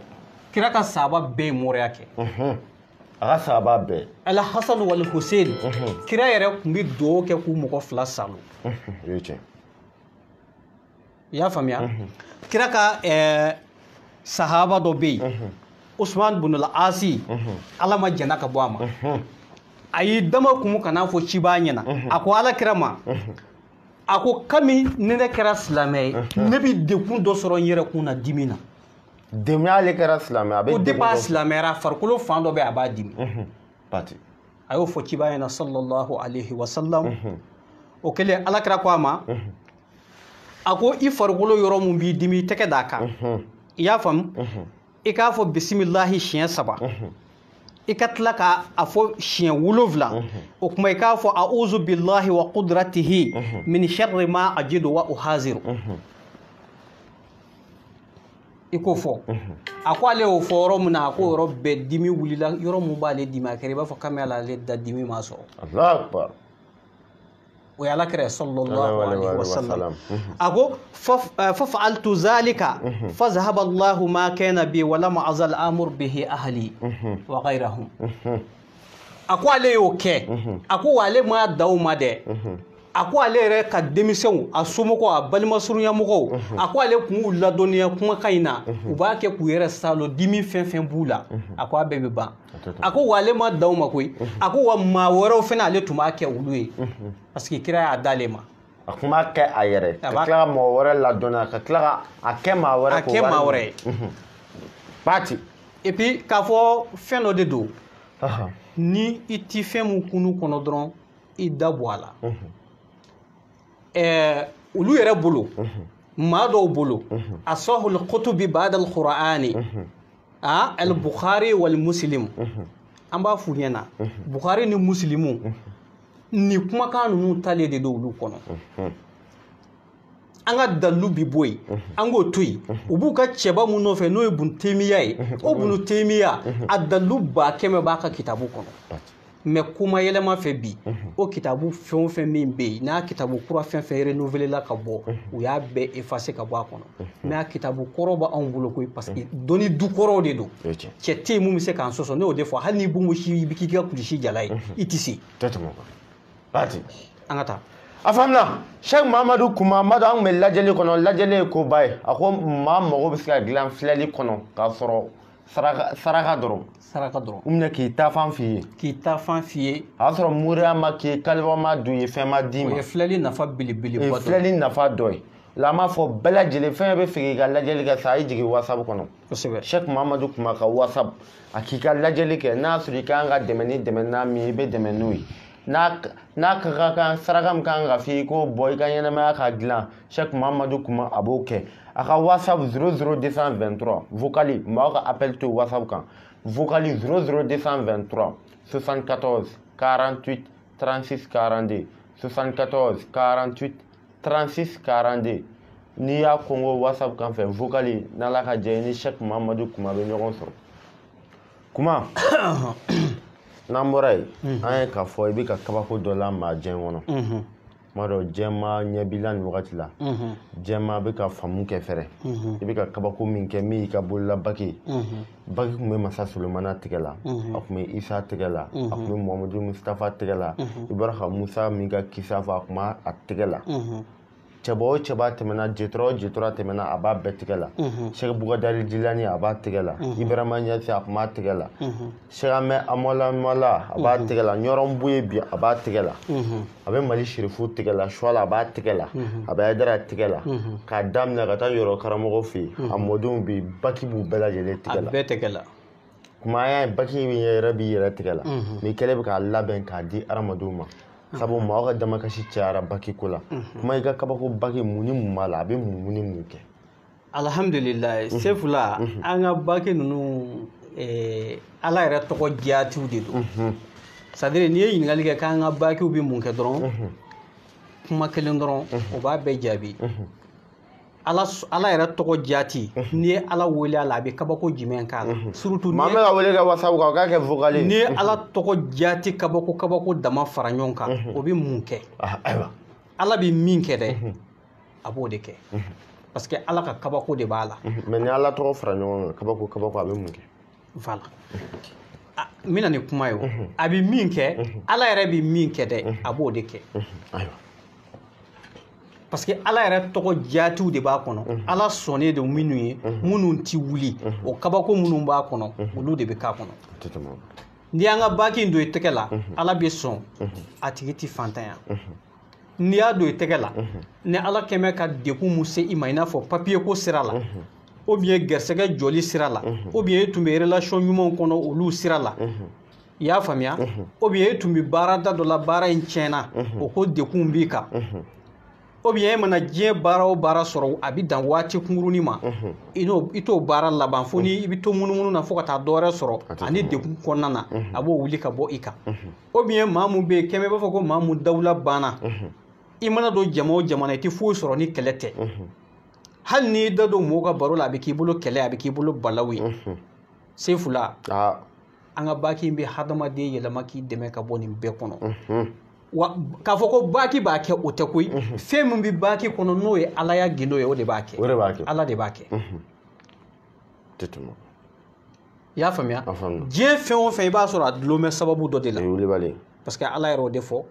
Kira ka sahaba bɛɛ ye moriya kɛ. A ka sahaba bɛɛ. Al Hasan wal Hussein. Kira yɛrɛ tun bɛ dugawu kɛ k'u mɔgɔ fila salo. O ye tiɲɛ. I y'a faamuya? Kira ka sahaba dɔ bɛ yen, Usman bin al-Asi, Ala ma jɛnna ka bɔ a ma. A y'i dama kumu ka n'a fɔ cibaa ɲɛna. A ko Ala kira ma, a ko kami ni ne kɛra silamɛ ye, ne bɛ degun dɔ sɔrɔ n yɛrɛ kun na dimi na. Demi ale kɛra silamɛ, a bɛ ko depuis a silamɛyara, farikolo fan dɔ bɛ a b'a dimi. Pati. A y'o fɔ cibaa ɲɛna sallallahu alayhi wa sallam. O kɛlen Ala kira ko a ma, a ko i farikolo yɔrɔ mun b'i dimi, i tɛgɛ d'a kan. I y'a faamu? I k'a fɔ bisimilahi siɲɛ 3. I ka tila k'a fɔ siɲɛ 7. O kuma i k'a fɔ a'uzu billahi wa qudratihi min sharri ma ajidu wa uhaziru. I k'o fɔ. A ko ale y'o fɔ yɔrɔ min na, a ko yɔrɔ bɛɛ dimi wulila, yɔrɔ mun b'ale dimi, a kɛra i b'a fɔ kami ala ale da dimi ma sɔrɔ. Allahu akbar. O ye Ala kira sallallahu alayhi wa sallam. A ko fafa'altu zalika fazahaba Allahu ma kana bi wa lam azal amur bihi ahli wa ghayrahum. A ko ale y'o kɛ. A ko wa ale ma da o ma dɛ. A ko ale yɛrɛ ka denmisɛnw, a somɔgɔw, a balima surunyamɔgɔw, a ko ale kun y'u ladɔnniya kumakan in na, u b'a kɛ k'u yɛrɛ salo, dimi fɛn fɛn b'u la, a ko a bɛɛ bɛ ban. A ko wa ale ma da o ma koyi. A ko wa maa wɛrɛw fɛnɛ ale tun b'a kɛ olu ye, parce que kira y'a d'ale ma. A kun b'a kɛ a yɛrɛ, ka tila ka mɔgɔ wɛrɛ ladɔnniya, ka tila ka a kɛ maa wɛrɛ. A kɛ maa wɛrɛ ye. Pati. Et puis k'a fɔ fɛn dɔ de don, ni i ti fɛn mun kunu kɔnɔ dɔrɔn, i da bɔ a la. Olu yɛrɛ bolo, maa dɔw bolo, asahul kutubi ba'da al-Qur'ani, al-Bukhari wal Muslim. An b'a f'u ɲɛna, Bukhari ni Muslimu, ni kumakan ninnu talen de don olu kɔnɔ. An ka dalilu bi bɔ yen, an k'o to yen. U b'u ka cɛba mun nɔfɛ n'o ye Ibn Taymiya ye, o Ibn Taymiya a dalilu 100 000 b'a ka kitabu kɔnɔ. Mais kuma yɛlɛma fɛ bi, o kitabu fɛn o fɛn min bɛ yen, n'a kitabu kura fɛn fɛn renouvelé la ka bɔ, u y'a bɛɛ effacé ka bɔ a kɔnɔ. Mais a kitabu kɔrɔ b'anw bolo koyi, parce que dɔnni du kɔrɔw de don. Cɛ tɛ yen mun bɛ se k'an sɔsɔ, ne y'o de fɔ, hali n'i bonbonsi i bɛ k'i ka kulisi jala ye, i tɛ se. Pati. An ka taa. A faamuna. Cheikh Mahamadou Kouma, an b'a dɔn an kun bɛ lajɛli kɔnɔ, lajɛli ye koba ye. A ko maa mago bɛ se ka dilan filɛli kɔnɔ k'a sɔrɔ saraka dɔrɔn. Saraka dɔrɔn. U minɛ k'i ta fan f'i ye. K'i ta fan f'i ye. A y'a sɔrɔ moriya ma k'i, kalifa ma don ye, fɛn ma d'i ma. O ye filɛli nafa belebeleba dɔ ye. O ye filɛli nafa dɔ ye. La an b'a fɔ bɛɛ lajɛlen fɛn bɛ fɛ k'i ka lajɛli kɛ sa, a y'i jigin WhatsApp kɔnɔ. Kosɛbɛ. Cheikh Mahamadou Kouma ka WhatsApp, a k'i ka lajɛli kɛ, n'a sɔrɔ i kan ka dɛmɛ ni dɛmɛ n'a min ye, i bɛ dɛmɛ n'o ye. N'a ka kan saraka min kan ka f'i ye, i k'o bɔ i ka ɲɛnamaya ka dilan, Cheikh Mahamadou Kouma a b'o kɛ. A ka WhatsApp 00223 vocal, maaw ka appel to WhatsApp kan. Vocal 00223 74 48 36 42 74 48 36 42. N'i y'a kɔngɔ WhatsApp kan fɛ vocal, n'Ala ka jɛ ni Cheikh Mahamadou Kuma bɛ ɲɔgɔn sɔrɔ. Kuma n'an bɔra yen, an ye k'a fɔ i bɛ ka kabako dɔ la maa diɲɛ kɔnɔ. Kuma dɔ jɛma ɲɛ b'i la nin wagati la, jɛma bɛ ka faamu kɛ fɛrɛ. I bɛ ka kabako min kɛ min y'i ka bolola baki ye. Baki tun bɛ Masa Solomana tigɛ la, a tun bɛ Isa tigɛ la, a tun bɛ Muhamadu Mustafa tigɛ la. I bɔra ka Musa min ka kisa fɔ, a tun b'a tigɛ la. Cɛba o cɛba tɛmɛna, jetɔrɔ o jetɔrɔ tɛmɛna, a b'a bɛɛ tigɛ la. Cheikh Bougadali Jilani a b'a tigɛ la. Ibrahima Niasse a tun b'a tigɛ la. Cheikh Ahmed Amola Mala a b'a tigɛ la. Ɲɔrɔn Buye bi a b'a tigɛ la. A bɛ Mali Sirifu tigɛ la, Suwala a b'a tigɛ la, a bɛ Hayidara tigɛ la. K'a daminɛ ka taa yɔrɔ karamɔgɔ fɛ yen, a mɔdenw bɛ yen, baki b'u bɛɛ lajɛlen tigɛ la. A bɛɛ tigɛ la. Kuma an y'a ye baki min yɛrɛ b'i yɛrɛ tigɛ la, mais kɛlɛ bɛ k'a labɛn k'a di hadamadenw ma. Sabu maaw ka damakasi cayara baki ko la. Kuma i ka kabako baki mun ni mun b'a la, a bɛ mun ni mun kɛ? Alhamdulilayi, Sefula, an ka baki ninnu Ala yɛrɛ tɔgɔ jaatiw de don. C'est à dire n'i ye ɲininkali kɛ k'an ka bakiw bɛ mun kɛ dɔrɔn, kuma kelen dɔrɔn o b'a bɛɛ jaabi. Ala yɛrɛ tɔgɔ jaati, n'i ye Ala wele a la, a bɛ kabako jumɛn k'a la? Surtout maa bɛ ka wele kɛ WhatsApp kan, o k'a kɛ vocal ye. N'i ye Ala tɔgɔ jaati kabako dama fara ɲɔgɔn kan, o bɛ mun kɛ? Ayiwa, Ala bɛ min kɛ dɛ, a b'o de kɛ. Parce que Ala ka kabako de b'a la. Mais ni Ala tɔgɔ fara ɲɔgɔn kan, kabako a bɛ mun kɛ? Voilà. N bɛna ni kuma ye o. A bɛ min kɛ, Ala yɛrɛ bɛ min kɛ dɛ, a b'o de kɛ. Ayiwa. Parce que Ala yɛrɛ tɔgɔ jaatiw de b'a kɔnɔ. Ala sɔnnen don minnu ye, minnu ti wuli, o kabako minnu b'a kɔnɔ, olu de bɛ k'a kɔnɔ. N'i y'an ka baki in don i tɛgɛ la, Ala bɛ sɔn, a tigi ti fantanya. N'i y'a don i tɛgɛ la, ni Ala kɛmɛ ka degun mun se i ma, i n'a fɔ papier ko sira la, ou bien gɛrɛsɛgɛ jɔli sira la, ou bien e tun bɛ relation ɲumanw kɔnɔ olu sira la, i y'a faamuya, ou bien e tun bɛ baarada dɔ la, baara in tiɲɛna, o ko degun b'i kan. Ou bien e mana diɲɛ baara o baara sɔrɔ, a bɛ dan waati kunkurunin ma, i t'o baara laban fo ni i bɛ to munumunu na fo ka taa dɔ wɛrɛ sɔrɔ ani degun kɔnɔna na, a b'o wuli ka bɔ i kan. Ou bien maa mun bɛ yen, kɛmɛ b'a fɔ ko maa mun dawula banna, i mana don jama o jama na, i tɛ foyi sɔrɔ ni kɛlɛ tɛ. Hali n'i da don mɔgɔw ka baro la, a bɛ k'i bolo kɛlɛ, a bɛ k'i bolo balawu ye. Sefula, an ka baki in bɛ hadamaden yɛlɛma k'i dɛmɛ ka bɔ nin bɛɛ kɔnɔ. Wa k'a fɔ ko baki b'a kɛ, o tɛ koyi. Fɛn min bɛ baki kɔnɔ n'o ye Ala ya gindo ye, o de b'a kɛ. O de b'a kɛ. Ala de b'a kɛ. I y'a faamuya? Diɲɛ fɛn o fɛn, i b'a sɔrɔ a dulon bɛ sababu dɔ de la. Parce que Ala yɛrɛ o de fɔ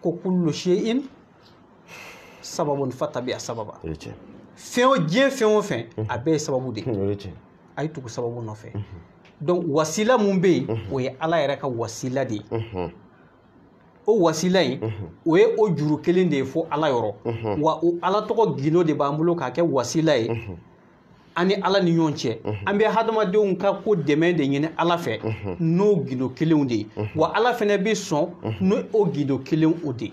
ko kullu shay'in sababun fattabi sababa. Fɛn o diɲɛ fɛn o fɛn, a bɛɛ ye sababu de ye. A ye tugu sababu nɔfɛ. Donc wasila mun bɛ yen, o ye Ala yɛrɛ ka wasila de ye. O wasila in, o ye o juru kelen de ye fo Ala yɔrɔ. Wa o Ala tɔgɔ gindo de b'an bolo k'a kɛ wasila ye an ni Ala ni ɲɔgɔn cɛ. An bɛ hadamadenw ka ko dɛmɛ de ɲini Ala fɛ n'o gindo kelenw de ye. Wa Ala fɛnɛ bɛ sɔn n'o o gindo kelenw o de ye.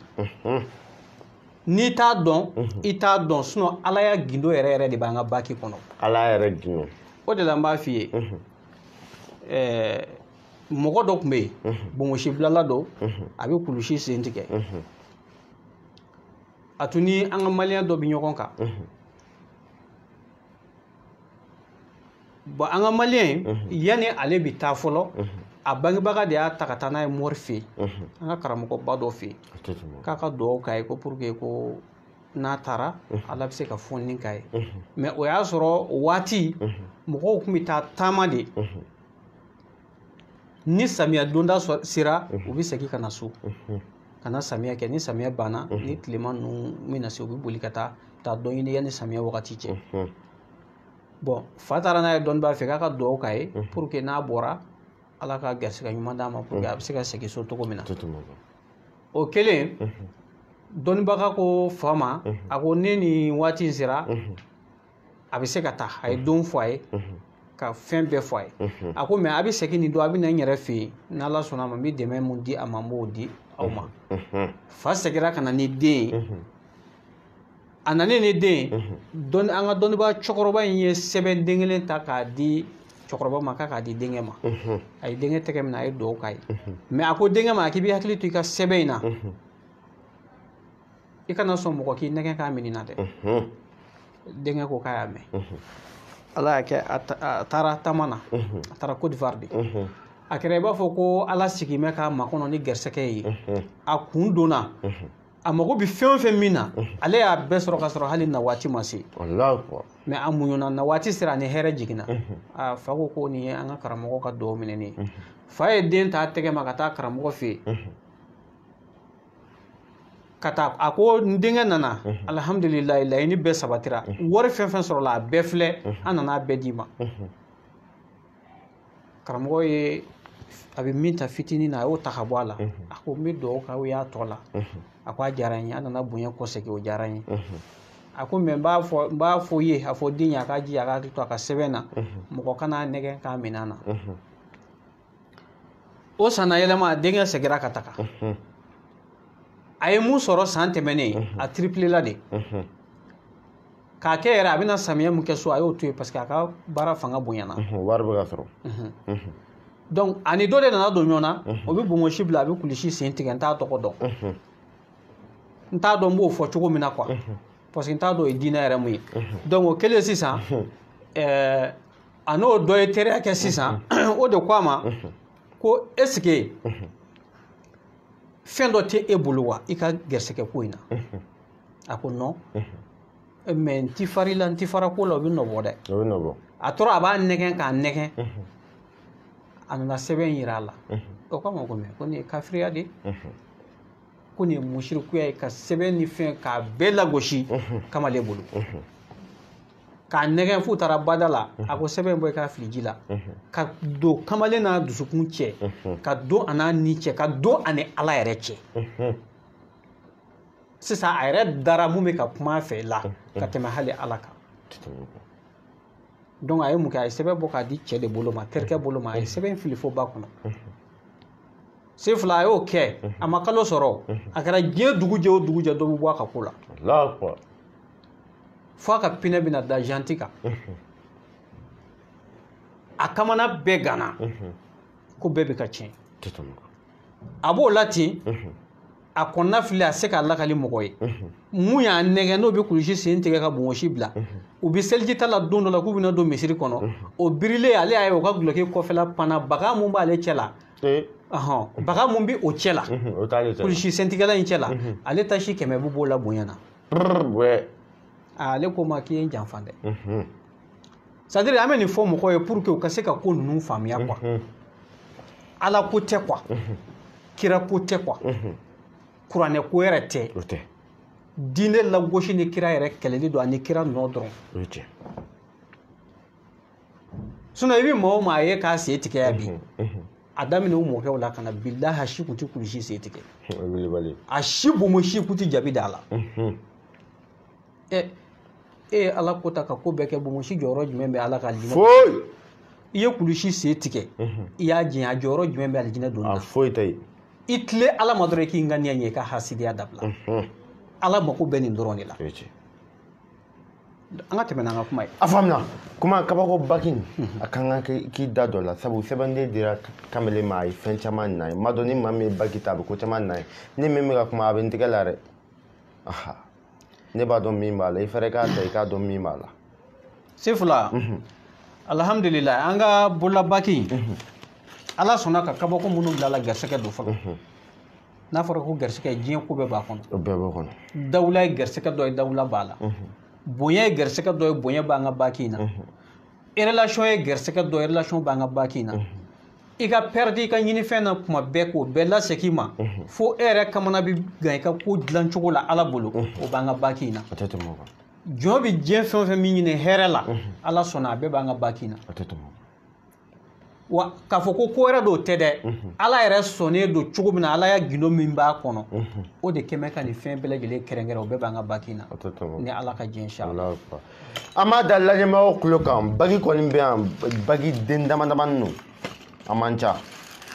N'i t'a dɔn, i t'a dɔn, sinon Ala ya gindo yɛrɛ yɛrɛ de b'an ka baki kɔnɔ. Ala yɛrɛ gindo. O de la n b'a f'i ye. Mɔgɔ dɔ tun bɛ yen, bonbonsibilala don, a bɛ kulusi sen tigɛ. A tun ni an ka maliyɛn dɔ bɛ ɲɔgɔn kan. Bon, an ka maliyɛn, yanni ale bɛ taa fɔlɔ, a bangebaga de y'a ta ka taa n'a ye mori fɛ yen, an ka karamɔgɔba dɔ fɛ yen, k'a ka dugawu k'a ye ko pour que ko n'a taara Ala bɛ se ka fɔnni k'a ye. Mais o y'a sɔrɔ o waati mɔgɔw tun bɛ taa taama de. Ni samiya donda sera, u bɛ segin ka na so, ka na samiya kɛ. Ni samiya banna, ni tilema ninnu bɛna se, u bɛ boli ka taa dɔ ɲini yanni samiya wagati cɛ. Bon, fa taara n'a ye dɔnnibaa fɛ k'a ka dugawu k'a ye pour que n'a bɔra, Ala ka garisigɛ ɲuman d'a ma pour que a bɛ se ka segin so cogo min na. O kɛlen, dɔnnibaga ko fa ma, a ko ne ni waati in sera, a bɛ se ka taa. A ye don fɔ a ye, ka fɛn bɛɛ fɔ a ye. A ko mais a bɛ segin nin don, a bɛ na n yɛrɛ fɛ yen, n'Ala sɔnna a ma, n bɛ dɛmɛ mun di a ma, n b'o di aw ma. Fa seginna ka na ni den ye. A nanen ni den ye, an ka dɔnnibaa cɛkɔrɔba in ye sɛbɛn den kelen ta k'a di cɛkɔrɔba ma k'a di denkɛ ma. A ye denkɛ tɛgɛ minɛ, a ye dugawu k'a ye. Mais a ko denkɛ ma k'i b'i hakili to i ka sɛbɛn in na, i kana sɔn mɔgɔ k'i nɛgɛn k'a minɛ na dɛ. Denkɛ ko k'a y'a mɛn. Ala y'a kɛ a taara taama na, a taara Côte d'Ivoire de. A kɛra i b'a fɔ ko Ala sigi bɛ k'a makɔnɔ ni garisɛgɛ ye. A kun donna, a mago bɛ fɛn o fɛn min na, ale y'a bɛɛ sɔrɔ ka sɔrɔ hali na waati ma se. Mais a muɲuna, na waati sera, ni hɛrɛ jiginna. A fa ko ko nin ye an ka karamɔgɔ ka dugawu minɛ ne ye. Fa ye den ta tɛgɛ ma ka taa karamɔgɔ fɛ yen. Ka taa a ko n denkɛ nana, alhamdulilayi, laɲini bɛɛ sabatira, wari fɛn fɛn sɔrɔla a bɛɛ filɛ, an nana a bɛɛ d'i ma. Karamɔgɔ ye a bɛ min ta fitinin na, a y'o ta ka bɔ a la. A ko n bɛ dugawu k'aw y'a tɔ la. A ko a diyara n ye, an nana bonya kɔsegin, o diyara n ye. A ko mais n b'a fɔ i ye, a fɔ den ye a k'a jija a k'a hakili to a ka sɛbɛn na, mɔgɔ kana nɛgɛn k'a minɛ na. O sanna yɛlɛma, denkɛ seginna ka taga. A ye mun sɔrɔ san tɛmɛnen, a triplé la de. K'a kɛ yɛrɛ a bɛna samiyɛ mun kɛ so, a y'o to yen parce que a ka baara fanga bonyana. Wari bɛ ka sɔrɔ. Donc ani dɔ de nana don ɲɔgɔn na, o bɛ bonbonsi bila, a bɛ kulisi sen tigɛ, n t'a tɔgɔ dɔn. N t'a dɔn n b'o fɔ cogo min na quoi. Parce que n t'a dɔn o ye diinɛ yɛrɛ mun ye. Donc o kɛlen sisan, a n'o dɔ ye teriya kɛ sisan, o de ko a ma ko est ce que fɛn dɔ tɛ e bolo wa i ka garisɛgɛ ko in na? A ko non. Mais n ti fari la, n ti fara ko la, o bɛ nɔ bɔ dɛ. O bɛ nɔ bɔ. A tora a b'a nɛgɛn k'a nɛgɛn. A nana sɛbɛn yira a la. O k'a ma ko mais ko nin ye kafiriya de ye. Ko nin ye musirikuya ye, ka sɛbɛn ni fɛn k'a bɛɛ lagosi kamalen bolo. K'a nɛgɛn f'u taara bada la, a ko sɛbɛn bɔ i k'a fili ji la. Ka don kamalen n'a dusukun cɛ, ka don a n'a ni cɛ, ka don a ni Ala yɛrɛ cɛ. Sisan a yɛrɛ dara mun bɛ ka kuma a fɛ la ka tɛmɛ hali Ala kan. Donc a ye mun kɛ, a ye sɛbɛn bɔ k'a di cɛ de bolo ma, terikɛ bolo ma, a ye sɛbɛn fili fo ba kɔnɔ. Sen fila a y'o kɛ, a ma kalo sɔrɔ, a kɛra diɲɛ dugu jɛ o dugu jɛ dɔ bɛ bɔ a ka ko la. Fo a ka pinɛ bɛna da janti kan. A kamana bɛɛ gana, ko bɛɛ bɛ ka tiɲɛ. A b'o la ten, a kɔnɔna fili, a se k'a lakali mɔgɔ ye. Mun y'a nɛgɛn n'o bɛ kulusi sen tigɛ ka bonbonsi bila, u bɛ seliji ta la don dɔ la k'u bɛna don misiri kɔnɔ, o birilen ale y'a ye o ka guloki kɔfɛla panna, baga mun b'ale cɛ la, baga mun bɛ o cɛ la, kulusi sentigɛla in cɛ la, ale ta si 100 bɛ b'o la bonya na. Ale ko ma k'i ye n janfa dɛ. C'est à dire an bɛ nin fɔ mɔgɔw ye pour que u ka se ka ko ninnu faamuya quoi. Ala ko tɛ quoi, kira ko tɛ quoi, kuranɛ ko yɛrɛ tɛ. Diinɛ lagosi ni kira yɛrɛ kɛlɛli don, ani kira nɔ dɔrɔn. Sinon i bɛ maa o maa ye k'a sen tigɛ yan bi, a daminɛ u mɔkɛw la ka na, bilahi a si kun tɛ kulusi sen tigɛ. A si bonbonsi kun tɛ jabi da la. E ye Ala ko ta ka ko bɛɛ kɛ, bonbonsi jɔyɔrɔ jumɛn bɛ Ala ka alijinɛ? Foyi. I ye kulusi sen tigɛ, i y'a jɛn, a jɔyɔrɔ jumɛn bɛ alijinɛ donni na? Foyi tɛ yen. I tile Ala ma dɔrɔn i k'i ŋaniya ɲɛ, i ka hasidiya dabila. Ala mako bɛ nin dɔrɔn de la. An ka tɛmɛ n'an ka kuma ye. A faamuna. Kuma kabako baki a kan ka k'i da dɔ la, sabu sɛbɛnden dira kamalen ma, a ye fɛn caman na ye. Ma dɔn ni maa min ye baki ta, a bɛ ko caman na ye. Ni min bɛ ka kuma, a bɛ n tɛgɛ la dɛ. Ne b'a dɔn min b'a la, i fɛrɛ k'a ta, i k'a dɔn min b'a la. Sefula, alhamdulilayi, an ka bololabaki, Ala sɔnna ka kabako minnu bila la, garisɛgɛ don fɔlɔ. N'a fɔra ko garisɛgɛ, diɲɛ ko bɛɛ b'a kɔnɔ. O bɛɛ b'a kɔnɔ. Dawula ye garisɛgɛ dɔ ye, dawula b'a la. Bonya ye garisɛgɛ dɔ ye, bonya b'an ka baki in na. Relation ye garisɛgɛ dɔ ye, relation b'an ka baki in na. I ka perdre i ka ɲinifɛn na kuma bɛɛ, k'o bɛɛ lasegin i ma, fo e yɛrɛ kamana bɛ gan i ka ko dilan cogo la Ala bolo, o b'an ka baki in na. Jɔn bɛ diɲɛ fɛn o fɛn min ɲini hɛrɛ la, Ala sɔnna a bɛɛ b'an ka baki in na. Wa k'a fɔ ko ko wɛrɛ dɔw tɛ dɛ, Ala yɛrɛ sɔnnen don cogo min na, Ala ya gindo min b'a kɔnɔ, o de kɛmɛ ka nin fɛn bɛɛ lajɛlen kɛrɛnkɛrɛn, o bɛɛ b'an ka baki in na. Ni Ala ka diɲɛ inchallah. An b'a da lajɛbagaw tulo kan, baki kɔni bɛ yan, baki den dama damani don, a man ca.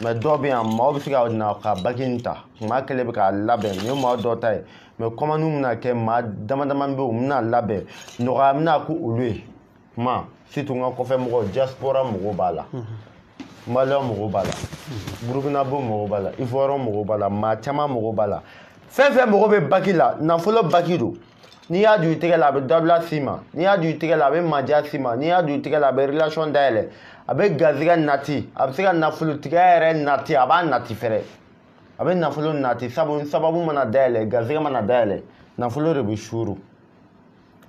Mais dɔw bɛ yan, maaw bɛ se ka na ka baki in ta, maa kelen bɛ k'a labɛn, nin ye maa dɔ ta ye. Mais commande bɛna kɛ maa dama dama bɛ yen u bɛna labɛn nɔgɔya bɛna k'u olu ye kuma surtout n ka kɔfɛ mɔgɔw diaspora mɔgɔw b'a la Malien mɔgɔw b'a la Burkinabɔ mɔgɔw b'a la Ivoirien mɔgɔw b'a la maa caman mɔgɔw b'a la fɛn fɛn mɔgɔ bɛ baki la nafolo baki don n'i y'a don i tɛgɛ la a bɛ dabila s'i ma n'i y'a don i tɛgɛ la a bɛ maja s'i ma n'i y'a don i tɛgɛ la a bɛ relation dayɛlɛ a bɛ garisɛgɛ nati a bɛ se ka nafolotigiya yɛrɛ nati a b'a nati fɛrɛ a bɛ nafolo nati sabu sababu mana dayɛlɛ garisɛgɛ mana dayɛlɛ nafolo de bɛ suuru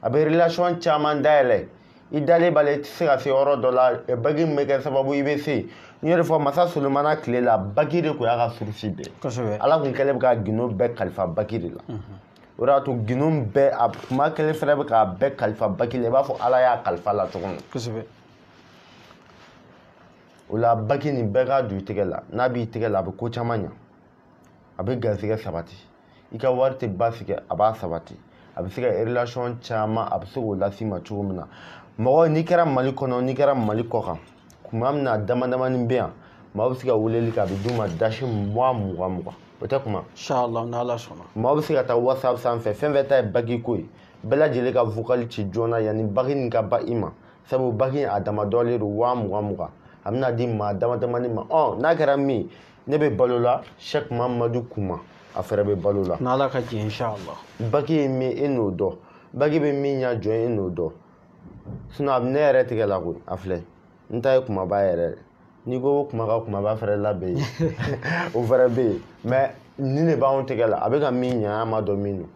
a bɛ relation caman dayɛlɛ i dalen b'a la i tɛ se ka se yɔrɔ dɔ la bagi min bɛ kɛ sababu i bɛ se n y'o de fɔ masa Solomana tile la bagi de tun y'a ka source bɛɛ ala tun kɛlen bɛ ka gindo bɛɛ kalifa bagi de la o de y'a to gindo bɛɛ a kuma kelen fɛnɛ bɛ k'a bɛɛ kalifa bagi la i b'a fɔ ala y'a kalifa la cogo min kosɛbɛ o la bagi nin bɛɛ k'a don i tɛgɛ la n'a b'i tɛgɛ la a bɛ ko caman ɲa a bɛ garisɛgɛ sabati i ka wari tɛ basigi a b'a sabati a bɛ se ka relation caman a bɛ se k'o las'i ma cogo min na mɔgɔ n'i kɛra Mali kɔnɔ n'i kɛra Mali kɔ kan kuma min na dama damani bɛ yan maaw bɛ se ka weleli kɛ a bɛ d'u ma dasi 20 20 o tɛ kuma inshallah n'Ala sɔnna maaw bɛ se ka taa WhatsApp sanfɛ fɛn fɛn ta ye bagi ko ye bɛɛ lajɛlen ka vocal ci joona yanni bagi nin ka ban i ma sabu bagi a damadɔlen don 20 20 a bɛna di maa dama damani ma n'a kɛra min ne bɛ balo la Cheikh Mamadu Kuma a fɛrɛ bɛ balo la n'Ala ka jɛ inshallah bagi ye min e n'o dɔn bagi bɛ min ɲa jɔn e n'o dɔn sinon a bɛ ne yɛrɛ tigɛ la koyi a filɛ n ta ye kumaba yɛrɛ n'i ko kuma ka kumaba fɛrɛ labɛn yen o fɛrɛ bɛ yen mais nin de b'anw tigɛ la a bɛ ka min ɲa an ma dɔn min don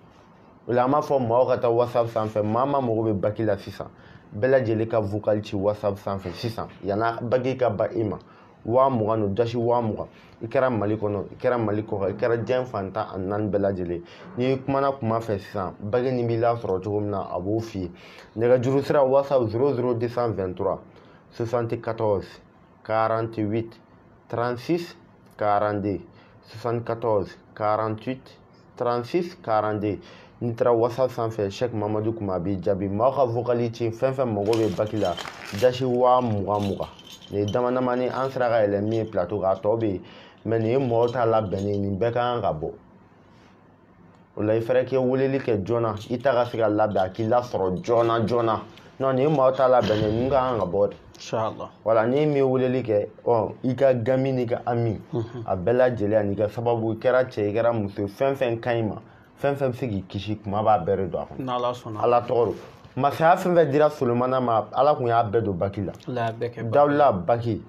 o la an b'a fɔ maaw ka taa WhatsApp sanfɛ maa ma mago bɛ baki la sisan bɛɛ lajɛlen ka vocal ci WhatsApp sanfɛ sisan yan'a baki ka ban i ma 20 don dasi 20 i kɛra Mali kɔnɔ i kɛra Mali kɔ kan i kɛra diɲɛ fan 14 bɛɛ lajɛlen n'i kumana kuma fɛ sisan bagi nin b'i lasɔrɔ cogo min na a b'o f'i ye nɛgɛjuru sira WhatsApp 00223 74 48 36 42 74 48 36 42 n'i taara WhatsApp sanfɛ Cheikh Mamadu Kuma a b'i jaabi maaw ka vocal ci fɛn fɛn mago bɛ baki la dasi 20 20 nin ye dama damani an sera ka yɛlɛ min ye plateau kan a tɔ bɛ yen mais nin ye mɔgɔw ta labɛnnen nin bɛɛ ka kan ka bɔ o la i fɛrɛ k'i weleli kɛ joona i ta ka se ka labɛn a k'i lasɔrɔ joona joona non nin ye mɔgɔw ta labɛnnen ninnu ka kan ka bɔ de inshallah voilà n'i min ye weleli kɛ i ka gami n'i ka ami a bɛɛ lajɛlen ani ka sababu i kɛra cɛ i kɛra muso ye fɛn fɛn ka ɲi ma fɛn fɛn bɛ se k'i kisi kuma b'a bɛɛ de don a kɔnɔ n'Ala sɔnna ala tɔgɔ don masaya fɛn fɛn dira Solomana ma ala kun y'a bɛɛ don baki la dawula baki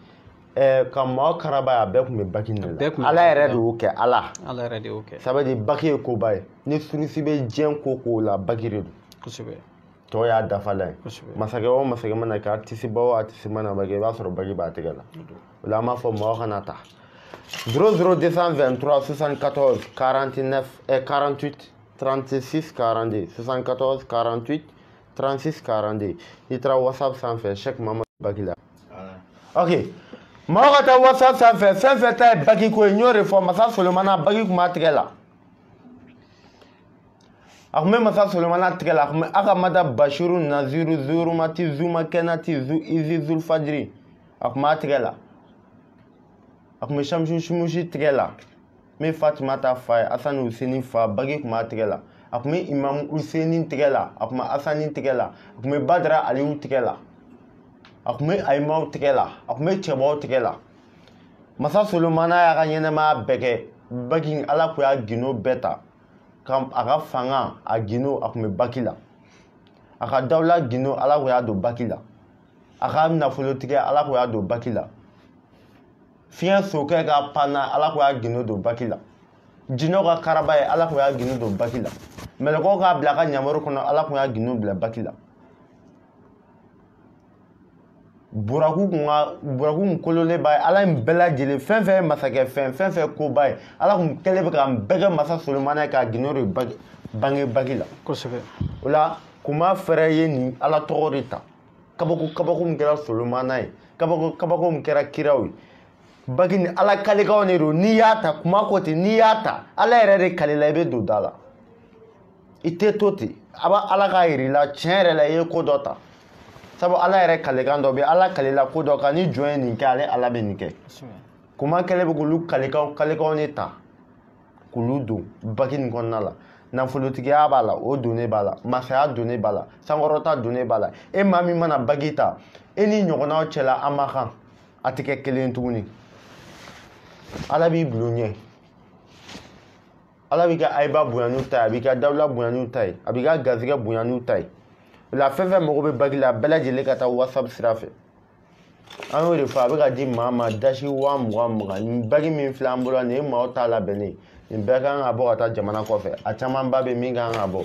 ka maaw karaba a bɛɛ kun bɛ baki de la ala yɛrɛ de y'o kɛ ala yɛrɛ de y'o kɛ ça veut dire baki ye koba ye ni surusi bɛ diɲɛ ko ko la baki de don kosɛbɛ tɔ y'a dafalan ye masakɛ o masakɛ mana kɛ artiste ba o artiste mana kɛ i b'a sɔrɔ baki b'a tɛgɛ la o la an b'a fɔ maaw kana ta 00223 74 49 48 36 42 74 48 36 42 n'i taara WhatsApp sanfɛ Cheikh Mamadu baki la ok maaw ka taa WhatsApp sanfɛ fɛn fɛn ta ye baki ko ye n y'o de fɔ masa Solomana baki kun b'a tɛgɛ la a kun bɛ masa Solomana tɛgɛ la a kun bɛ Akamada Bashiru Naziru Zurumati Zuma Kɛnati Zu Izi Zulfajiri a kun b'a tɛgɛ la a kun bɛ Shamsu Sumusi tɛgɛ la min Fatima ta fa ye Asani Useni fa bagi kun b'a tɛgɛ la a kun bɛ Imamu Useni tɛgɛ la a kun bɛ Asani tɛgɛ la a kun bɛ Badara Aliyu tɛgɛ la a kun bɛ Ayimaw tɛgɛ la a kun bɛ cɛbaw tɛgɛ la masa Solomana y'a ka ɲɛnɛmaya bɛɛ kɛ bagi ala kun y'a gindo bɛɛ ta ka a ka fanga a gindo a kun bɛ baki la a ka dawula gindo ala kun y'a don baki la a ka nafolotigiya ala kun y'a don baki la fiɲɛ sokɛ ka panna ala kun y'a gindo don baki la jinɛw ka karaba ye ala kun y'a gindo don baki la mɛlɛkɛw k'a bila a ka ɲamaru kɔnɔ ala kun y'a gindo bila baki la buraku kun kololen ba ye ala in bɛɛ lajɛlen fɛn fɛn ye masakɛ fɛn fɛn fɛn koba ye ala kun kɛlen bɛ ka bɛɛ kɛ masa Solomana ye k'a gindo de bange baki la kosɛbɛ o la kuma fɛrɛ ye nin ala tɔgɔ de ta kabako kabako min kɛra Solomana ye kabako kabako min kɛra kiraw ye baki ni ala kalekanw de don n'i y'a ta kuma ko ten n'i y'a ta ala yɛrɛ de kalela i bɛ don da la i tɛ to ten a b'a ala k'a yir'i la tiɲɛ yɛrɛ la i ye ko dɔ ta sabu ala yɛrɛ kalekan dɔ bɛ ala kalela ko dɔ kan ni jɔn ye nin kɛ ale ala bɛ nin kɛ kuma kɛlen bɛ k'olu kalekanw de ta k'olu don baki nin kɔnɔna la Nafolotigiya b'a la, o donnen b'a la, masaya donnen b'a la, sankɔrɔta donnen b'a la. E maa min mana bagi ta, e ni ɲɔgɔnnaw cɛla an ma kan, a tɛ kɛ kelen ye tuguni. Ala b'i bulon ɲɛ. Ala b'i ka ayiba bonya n'u ta ye, a b'i ka dawula bonya n'u ta ye, a b'i ka garizigɛ bonya n'u ta ye. O la fɛn fɛn mago bɛ bagi la, bɛɛ lajɛlen ka taa WhatsApp sira fɛ. An y'o de fɔ, a bɛ ka di maa ma dasi 20 20. Nin bagi min filɛ an bolo, nin ye maaw ta labɛnnen ye. Nin bɛɛ kan ka bɔ ka taa jamana kɔfɛ. A camanba bɛ min kan ka bɔ.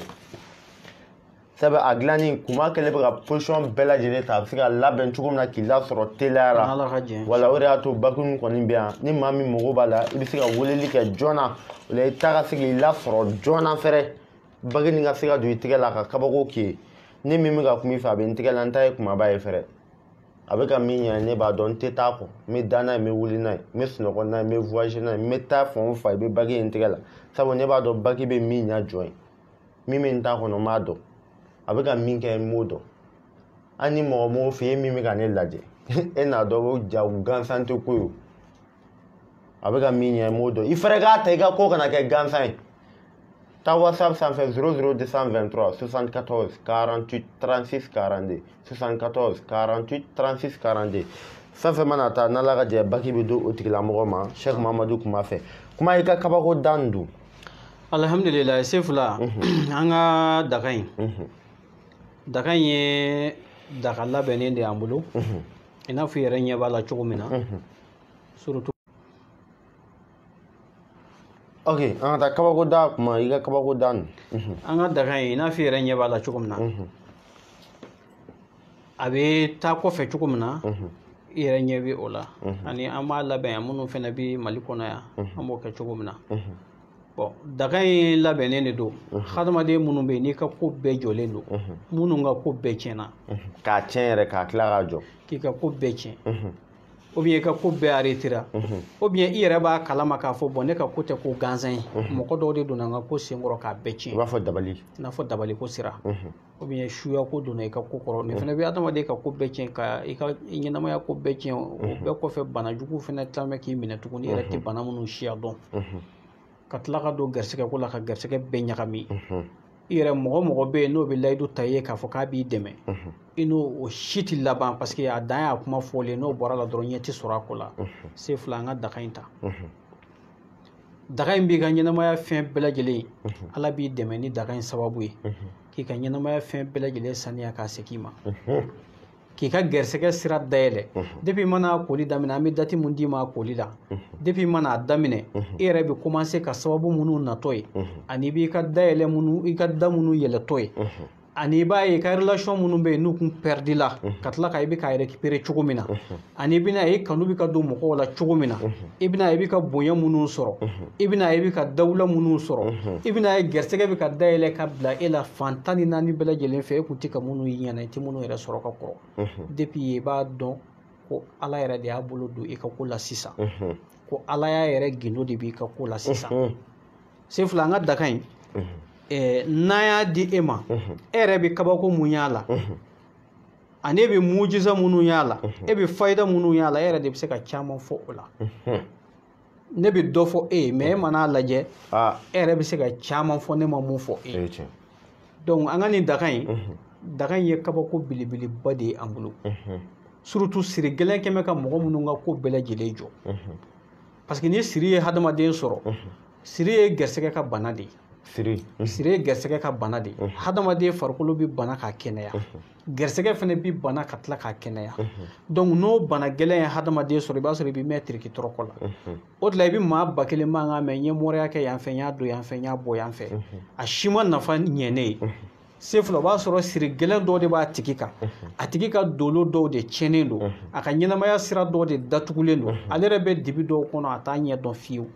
Sabu a dilanni kuma kɛlen bɛ ka position bɛɛ lajɛlen ta, a bɛ se ka labɛn cogo min na k'i lasɔrɔ teliya la. Wala o de y'a to baki ninnu kɔni bɛ yan. Ni maa min mago b'a la, i bɛ se ka weleli kɛ joona. O la i ta ka se k'i lasɔrɔ joona fɛrɛ. Baki nin ka se ka don i tɛgɛ la ka kabako k'i ye. Ni min bɛ ka kuma i fɛ, a bɛ n tɛgɛ la, n ta ye kumaba ye fɛrɛ. A bɛ ka min ɲɛ, ne b'a dɔn, n tɛ taa kɔ. N bɛ da n'a ye, n bɛ wuli n'a ye, n bɛ sunɔgɔ n'a ye, n bɛ voyager n'a ye, n bɛ taa fan o fan, i bɛ baki ye n tɛgɛ la. Sabu ne b'a dɔn baki bɛ min ɲɛ jɔn ye. Min bɛ n ta kɔnɔ, n b'a dɔn. A bɛ ka min kɛ, n m'o dɔn. Hali ni mɔgɔ m'o fɛ, e min bɛ ka ne lajɛ, e n'a dɔn ko ja gansan tɛ ko ye. A bɛ ka min ɲɛ, n m'o dɔn. I fɛrɛ k'a ta, i ka ko kana kɛ gansan ye. Ta WhatsApp sanfɛ 00223 74 48 36 42 74 48 36 42. Fɛn fɛn mana taa, n'Ala ka jɛ, baki bɛ di o tigilamɔgɔ ma. Cheikh Mamadu kuma fɛ. Kuma i ka kabako dan dun. Alhamdulillah, Sefula, an ka daga in. Daga in ye daga labɛnnen de y'an bolo. I n'a fɔ i yɛrɛ ɲɛ b'a la cogo min na. Surtout. Ok, an ka taa kabako da kuma, i ka kabako da nin. An ka daga in, i n'a fɔ i yɛrɛ ɲɛ b'a la cogo min na. A bɛ taa kɔfɛ cogo min na, i yɛrɛ ɲɛ bɛ o la. Ani an b'a labɛn yan, minnu fana bɛ Mali kɔnɔ yan, an b'o kɛ cogo min na. Bon, daga in labɛnnen de don. Hadamaden minnu bɛ yen, n'i ka ko bɛɛ jɔlen don, minnu ka ko bɛɛ tiɲɛna. K'a tiɲɛ yɛrɛ, k'a tila k'a jɔ. K'i ka ko bɛɛ tiɲɛ. Ou bien i ka ko bɛɛ arrêtera. Ou bien i yɛrɛ b'a kalama k'a fɔ bon, ne ka ko tɛ ko gansan ye. Mɔgɔ dɔw de donna n ka ko senkɔrɔ k'a bɛɛ tiɲɛ. I b'a fɔ dabali. I n'a fɔ dabali ko sira. Ou bien suya ko donna i ka ko kɔrɔ. Nin fana bɛ adamaden ka ko bɛɛ tiɲɛ, ka i ka ɲɛnamaya ko bɛɛ tiɲɛ. O bɛɛ kɔfɛ, bana jugu fana tilan bɛ k'i minɛ tuguni, i yɛrɛ tɛ bana minnu siya dɔn. Ka tila ka don garisɛgɛ ko la, ka garisɛgɛ bɛɛ ɲagami. I yɛrɛ mɔgɔ bɛ yen n'o bɛ layidu ta i ye k'a fɔ k'a b'i dɛmɛ, i n'o o si tɛ laban, parce que a dan y'a kuma fɔlen, n'o bɔra la dɔrɔn ɲɛ tɛ sɔrɔ a ko la. Sefula, an ka daga in ta. Daga in b'i ka ɲɛnamaya fɛn bɛɛ lajɛlen, Ala b'i dɛmɛ ni daga in sababu ye, k'i ka ɲɛnamaya fɛn bɛɛ lajɛlen saniya k'a segin i ma, k'i ka garisɛgɛ sira dayɛlɛ. Depuis i mana koli daminɛ, an bɛ dati mun d'i ma koli la, depuis i mana a daminɛ, i yɛrɛ bɛ commencer ka sababu minnu natɔ ye, ani i b'i ka dayɛlɛ minnu, i ka da minnu yɛlɛtɔ ye, ani i b'a ye i ka relation minnu bɛ yen n'u kun perdu la, ka tila ka i bɛ k'a récupérer cogo min na, ani i bɛna ye kanu bɛ ka don mɔgɔw la cogo min na, i bɛna ye i bɛ ka bonya minnu sɔrɔ, i bɛna ye i bɛ ka dawula minnu sɔrɔ, i bɛna ye garisɛgɛ bɛ ka dayɛlɛ ka bila e la fan 14 bɛɛ lajɛlen fɛ, e kun tɛ ka minnu y'i ɲɛna, i tɛ minnu yɛrɛ sɔrɔ ka kɔrɔ. Depuis i b'a dɔn ko Ala yɛrɛ de y'a bolo don i ka ko la sisan, ko Ala y'a yɛrɛ gindo de b'i ka ko la sisan. Sefula, an ka daga in, n'an y'a di e ma, e yɛrɛ bɛ kabako mun y'a la, ani e bɛ mujiza minnu y'a la, e bɛ fayida minnu y'a la, e yɛrɛ de bɛ se ka caman fɔ o la. Ne bɛ dɔ fɔ e ye, mais e man'a lajɛ, e yɛrɛ bɛ se ka caman fɔ ne ma mun fɔ e ye. Donc an ka nin daga in, daga in ye kabako belebeleba de ye an bolo. Surtout siri gɛlɛn kɛmɛ ka mɔgɔ minnu ka ko bɛɛ lajɛlen jɔ. Parce que ni siri ye hadamaden sɔrɔ, siri ye garisɛgɛ ka bana de ye. Siri ye garisɛgɛ ka bana de ye. Hadamaden farikolo bɛ bana k'a kɛnɛya, garisɛgɛ fana bɛ bana ka tila k'a kɛnɛya. Donc n'o bana gɛlɛn ye hadamaden sɔrɔ, i b'a sɔrɔ i bɛ mɛn tiriki tɔrɔkɔ la. O de la i bɛ maa 1000 mankan mɛn, n ye moriya kɛ yan fɛ, n y'a don yan fɛ, n y'a bɔ yan fɛ, a si ma nafa ɲɛ ne ye. Sefula, o b'a sɔrɔ siri gɛlɛn dɔw de b'a tigi kan, a tigi ka dolo dɔw de tiɲɛnen don, a ka ɲɛnamaya sira dɔw de datugulen don, ale yɛrɛ bɛ dibi dɔw kɔnɔ, a t'a ɲɛ dɔn fiyewu,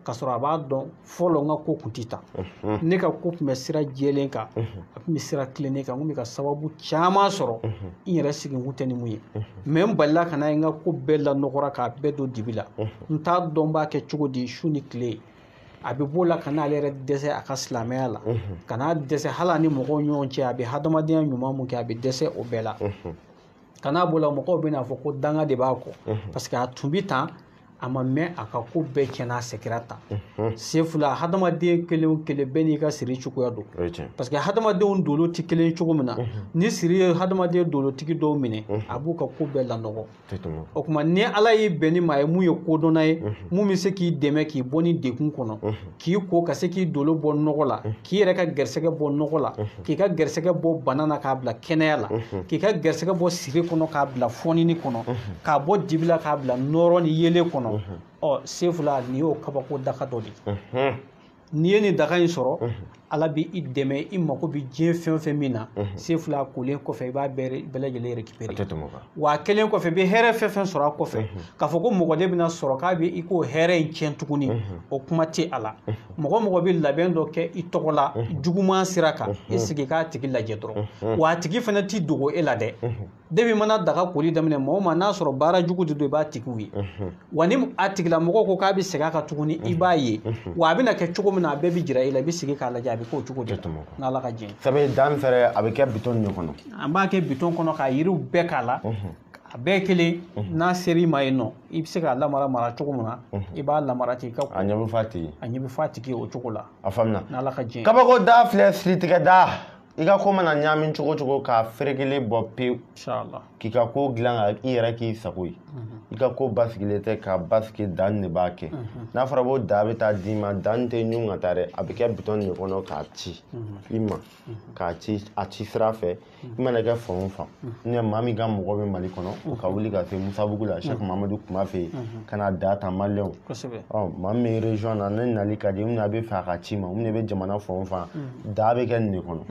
k'a sɔrɔ a b'a dɔn fɔlɔ n ka ko kun tɛ tan, ne ka ko tun bɛ sira jɛlen kan, a tun bɛ sira tilennen kan, n kun bɛ ka sababu caman sɔrɔ, n yɛrɛ seginkun tɛ ni mun ye, mais n balila ka na ye n ka ko bɛɛ lanɔgɔra k'a bɛɛ don dibi la, n t'a dɔn n b'a kɛ cogo di su ni tile. A bɛ b'o la ka n'ale yɛrɛ dɛsɛ a ka silamɛya la, ka n'a dɛsɛ hali a ni mɔgɔw ɲɔgɔn cɛ, a bɛ hadamadenya ɲuman mun kɛ, a bɛ dɛsɛ o bɛɛ la. Ka n'a b'o la, mɔgɔw bɛna fɔ ko danga de b'a kɔ, parce que a tun bɛ tan, A ma mɛn a ka ko bɛɛ tiɲɛna, a segira ta. Sefula, hadamaden kelen o kelen bɛɛ n'i ka siri cogoya don, parce que hadamadenw dolo tɛ kelen cogo min na, ni siri ye hadamaden dolotigi dɔw minɛ, a b'u ka ko bɛɛ lanɔgɔ. O tuma ni Ala y'i bɛn ni maa ye mun ye kodɔnna ye, mun bɛ se k'i dɛmɛ k'i bɔ ni degun kɔnɔ, k'i ko ka se k'i dolo bɔ nɔgɔ la, k'i yɛrɛ ka gɛrisigɛ bɔ nɔgɔ la, k'i ka gɛrisigɛ bɔ bana na k'a bila kɛnɛya la, k'i ka gɛrisigɛ bɔ siri kɔnɔ k'a bila fɔnini kɔnɔ, k'a bɔ dibi la k'a bila nɔrɔ ni yeelen kɔnɔ. Ɔ Sefula, nin y'o kabako daga dɔ de ye. N'i ye nin daga in sɔrɔ, Ala b'i dɛmɛ, i mako bɛ diɲɛ fɛn o fɛn min na, Sefula kolen kɔfɛ i b'a bɛɛ lajɛlen récupérer. Wa a kɛlen kɔfɛ i bɛ hɛrɛ fɛn fɛn sɔrɔ a kɔfɛ, k'a fɔ ko mɔgɔ de bɛna sɔrɔ k'a bɛ i k'o hɛrɛ in tiɲɛ tuguni, o kuma tɛ a la. Mɔgɔ mɔgɔ bɛ labɛn dɔ kɛ i tɔgɔ la juguman sira kan, i sigi k'a tigi lajɛ dɔrɔn. Wa a tigi fana t'i dogo e la dɛ. Depuis mana daga koli daminɛ, mɔgɔ o maa n'a sɔrɔ baara jugu de don, i b'a tigiw ye. Wa ni a tigilamɔgɔ ko k'a bɛ segin a kan tuguni, i b'a ye. Wa a bɛna kɛ cogo min na, a bɛɛ bɛ jira e la, i bɛ sigi k'a lajɛ, a bɛ k'o cogo de la n'Ala ka jɛn. Sabu dan fɛrɛ a bɛ kɛ bitɔn de kɔnɔ. An b'a kɛ bitɔn kɔnɔ k'a yiriw bɛɛ k'a la. A bɛɛ kelen, n'a ser'i ma yen nɔ, i bɛ se k'a lamara mara cogo min na, i b'a lamara ten. A ɲɛ bɛ f'a tigi. A ɲɛ bɛ f'a tigi o cogo la. A faamuna. N'Ala ka jɛn. Kabako da filɛ, siritigɛ da. I ka ko mana ɲaami cogo cogo k'a ferekelen bɔ pewu, k'i ka ko dilan ka i yɛrɛ k'i sago ye, i ka ko basigilen tɛ k'a basigi, dan de b'a kɛ. N'a fɔra ko da bɛ taa d'i ma, dan tɛ ɲun ka taa dɛ, a bɛ kɛ bitɔn de kɔnɔ k'a ci i ma, k'a ci a ci sira fɛ. I mana kɛ fan o fan, ni maa min ka mɔgɔ bɛ Mali kɔnɔ, o ka wuli ka se Musabugu la, Cheikh Mahamadu Kuma fɛ yen, ka na da ta maliyɛnw. Ɔ maa min bɛ région na, ne nali ka di, mun a bɛ fɛ a ka ci ma, mun de bɛ jamana fan o fan, da bɛ kɛ nin de kɔnɔ.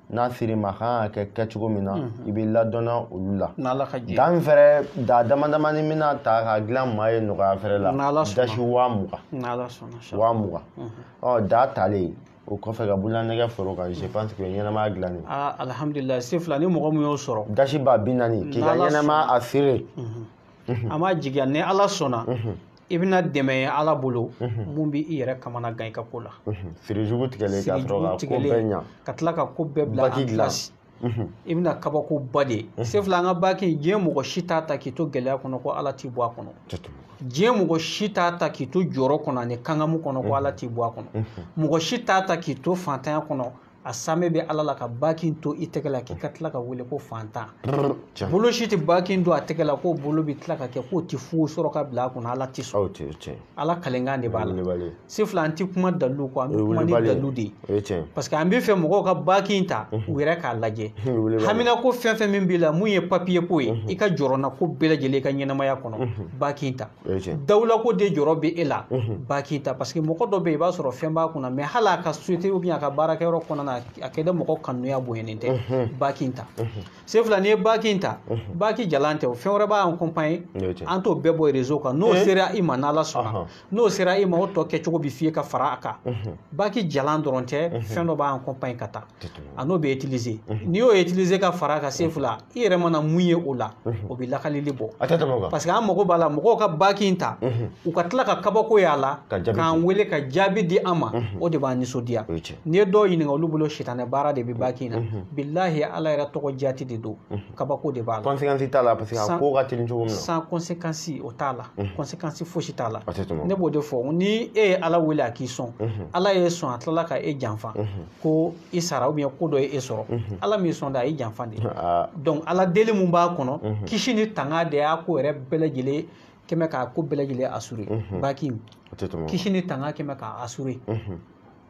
N'a sera ma, a kan ka kɛ kɛcogo min na, i bɛ ladɔnna olu la. Dan fɛrɛ da dama damani bɛna ta ka dilan maa ye nɔgɔya fɛrɛ la, dasi 20,000. 20,000. Ɔ da talen o kɔfɛ ka bololanɛgɛ foro kan, je pense que ɲɛnamaya dilannen. Aa alhamdulilayi, Sefula, ni mɔgɔ min y'o sɔrɔ. Dasi ba 40 k'i ka ɲɛnamaya a sere. An b'a jigiya ni Ala sɔnna, i bɛna dɛmɛ ye Ala bolo mun b'i yɛrɛ kamana gan i ka ko la. Siri jugu tigɛlen ka sɔrɔ ka ko bɛɛ ɲa. Ka tila ka ko bɛɛ bila en place. I bɛna kabako ba de ye. Sefula, an ka baki, diɲɛ mɔgɔ si t'a ta k'i to gɛlɛya kɔnɔ ko Ala t'i bɔ a kɔnɔ. Diɲɛ mɔgɔ si t'a ta k'i to jɔyɔrɔ kɔnɔ ani kangamu kɔnɔ ko Ala t'i bɔ a kɔnɔ. Mɔgɔ si t'a ta k'i to fantanya kɔnɔ, a samɛ bɛ Ala la ka baki to i tɛgɛ la k'i ka tila ka wele ko fantan. Bolo si tɛ baki don a tɛgɛ la k'o bolo bɛ tila ka kɛ k'o tɛ foyi sɔrɔ ka bila a kunna, Ala tɛ sɔn. Ala kalenkan de b'a la. Sefula, an tɛ kuma dalilu kɔ, an bɛ kuma ni dalilu de ye. Parce que an bɛ fɛ mɔgɔw ka baki ta u yɛrɛ k'a lajɛ. Haminako fɛn fɛn min b'i la, mun ye papiye ko ye, i ka jɔrɔna ko bɛɛ lajɛlen i ka ɲɛnamaya kɔnɔ, baki ta. Dawulako de jɔrɔ bɛ e la, baki ta. Parce que mɔgɔ dɔ bɛ yen, i b'a sɔrɔ fɛn b'a kunna, mais hali a ka société ou bien a ka baarakɛyɔrɔ kɔnɔna na, a kɛ dɛ mɔgɔ kanuya bonyanen tɛ, baki ta. Sefula, n'i ye baki ta, baki jalan tɛ o, fɛn wɛrɛ b'a accompagner, an t'o bɛɛ bɔ réseau kan. N'o sera i ma, n'Ala sɔnna, n'o sera i ma, o tɔ kɛcogo bɛ f'i ye ka fara a kan. Baki jalan dɔrɔn tɛ, fɛn dɔ b'a accompagner ka taa, a n'o bɛ utiliser. N'i y'o utiliser ka fara a kan, Sefula, i yɛrɛ mana mun ye o la, o bɛ lakalili bɔ. Parce que an mago b'a la mɔgɔw ka baki ta, u ka tila ka kabako y'a la, k'an wele ka jaabi di an ma, o de b'an nisɔndiya. N'i ye dɔw ɲininka, olu bolo sitanɛ baara de bɛ baki in na. Bilahi, Ala yɛrɛ tɔgɔ jati de don, kabako de b'a la. Conséquence t'a la, parce que a ko ka teli cogo min na. Sans conséquence o t'a la, conséquence fosi t'a la. Ne b'o de fɔ, ni e ye Ala wele a k'i sɔn, Ala ye sɔn, a tilala ka e janfa ko i sara ou bien ko dɔ ye e sɔrɔ, Ala m'i sɔn dɛ, a y'i janfa de. Donc Ala deli mun b'a kɔnɔ, kisi ni tanga de y'a ko yɛrɛ bɛɛ lajɛlen kɛmɛ k'a ko bɛɛ lajɛlen assurer. Baki kisi ni tanga kɛmɛ k'a assurer.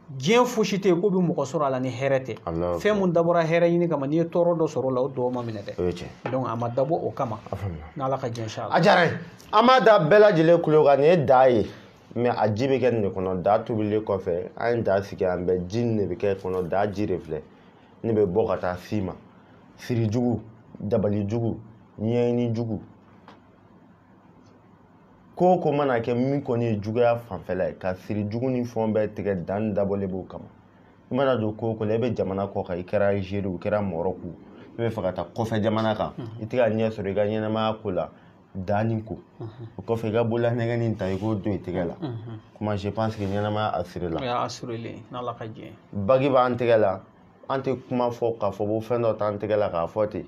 Diɲɛ fosi tɛ yen ko bɛ mɔgɔ sɔrɔ a la ni hɛrɛ tɛ. Fɛn mun dabɔra hɛrɛ ɲini kama, n'i ye tɔɔrɔ dɔ sɔrɔ o la, o dɔw ma minɛ dɛ. Donc a ma dabɔ o kama. N'Ala ka diɲɛ sha. A diyara n ye. An b'a da bɛɛ lajɛlen kulo kan, nin ye da ye, mais a ji bɛ kɛ nin de kɔnɔ. Da tobilen kɔfɛ, an ye da sigi an bɛɛ, ji nin de bɛ kɛ kɔnɔ. Da ji de filɛ, ne bɛ bɔ ka taa s'i ma. Siri jugu, dabali jugu, ɲɛɲini jugu, ko o ko mana kɛ min kɔni ye juguya fanfɛla ye, ka siri jugu ni fɛn bɛɛ tigɛ, dan dabɔlen b'o kama. I mana don ko o ko la, i bɛ jamana kɔ kan, i kɛra Algérie, i kɛra Maroc, i bɛ fɛ ka taa kɔfɛ jamana kan, i tɛ ka ɲɛ sɔrɔ i ka ɲɛnamaya ko la, danni ko. O kɔfɛ i ka bololanɛgɛnin ta, i k'o don i tɛgɛ la. Kuma je pense que ɲɛnamaya assuré la. O y'a assuré n'Ala ka jɛn. Bagi b'an tɛgɛ la, an tɛ kuma fɔ k'a fɔ ko fɛn dɔ t'an tɛgɛ la k'a fɔ ten.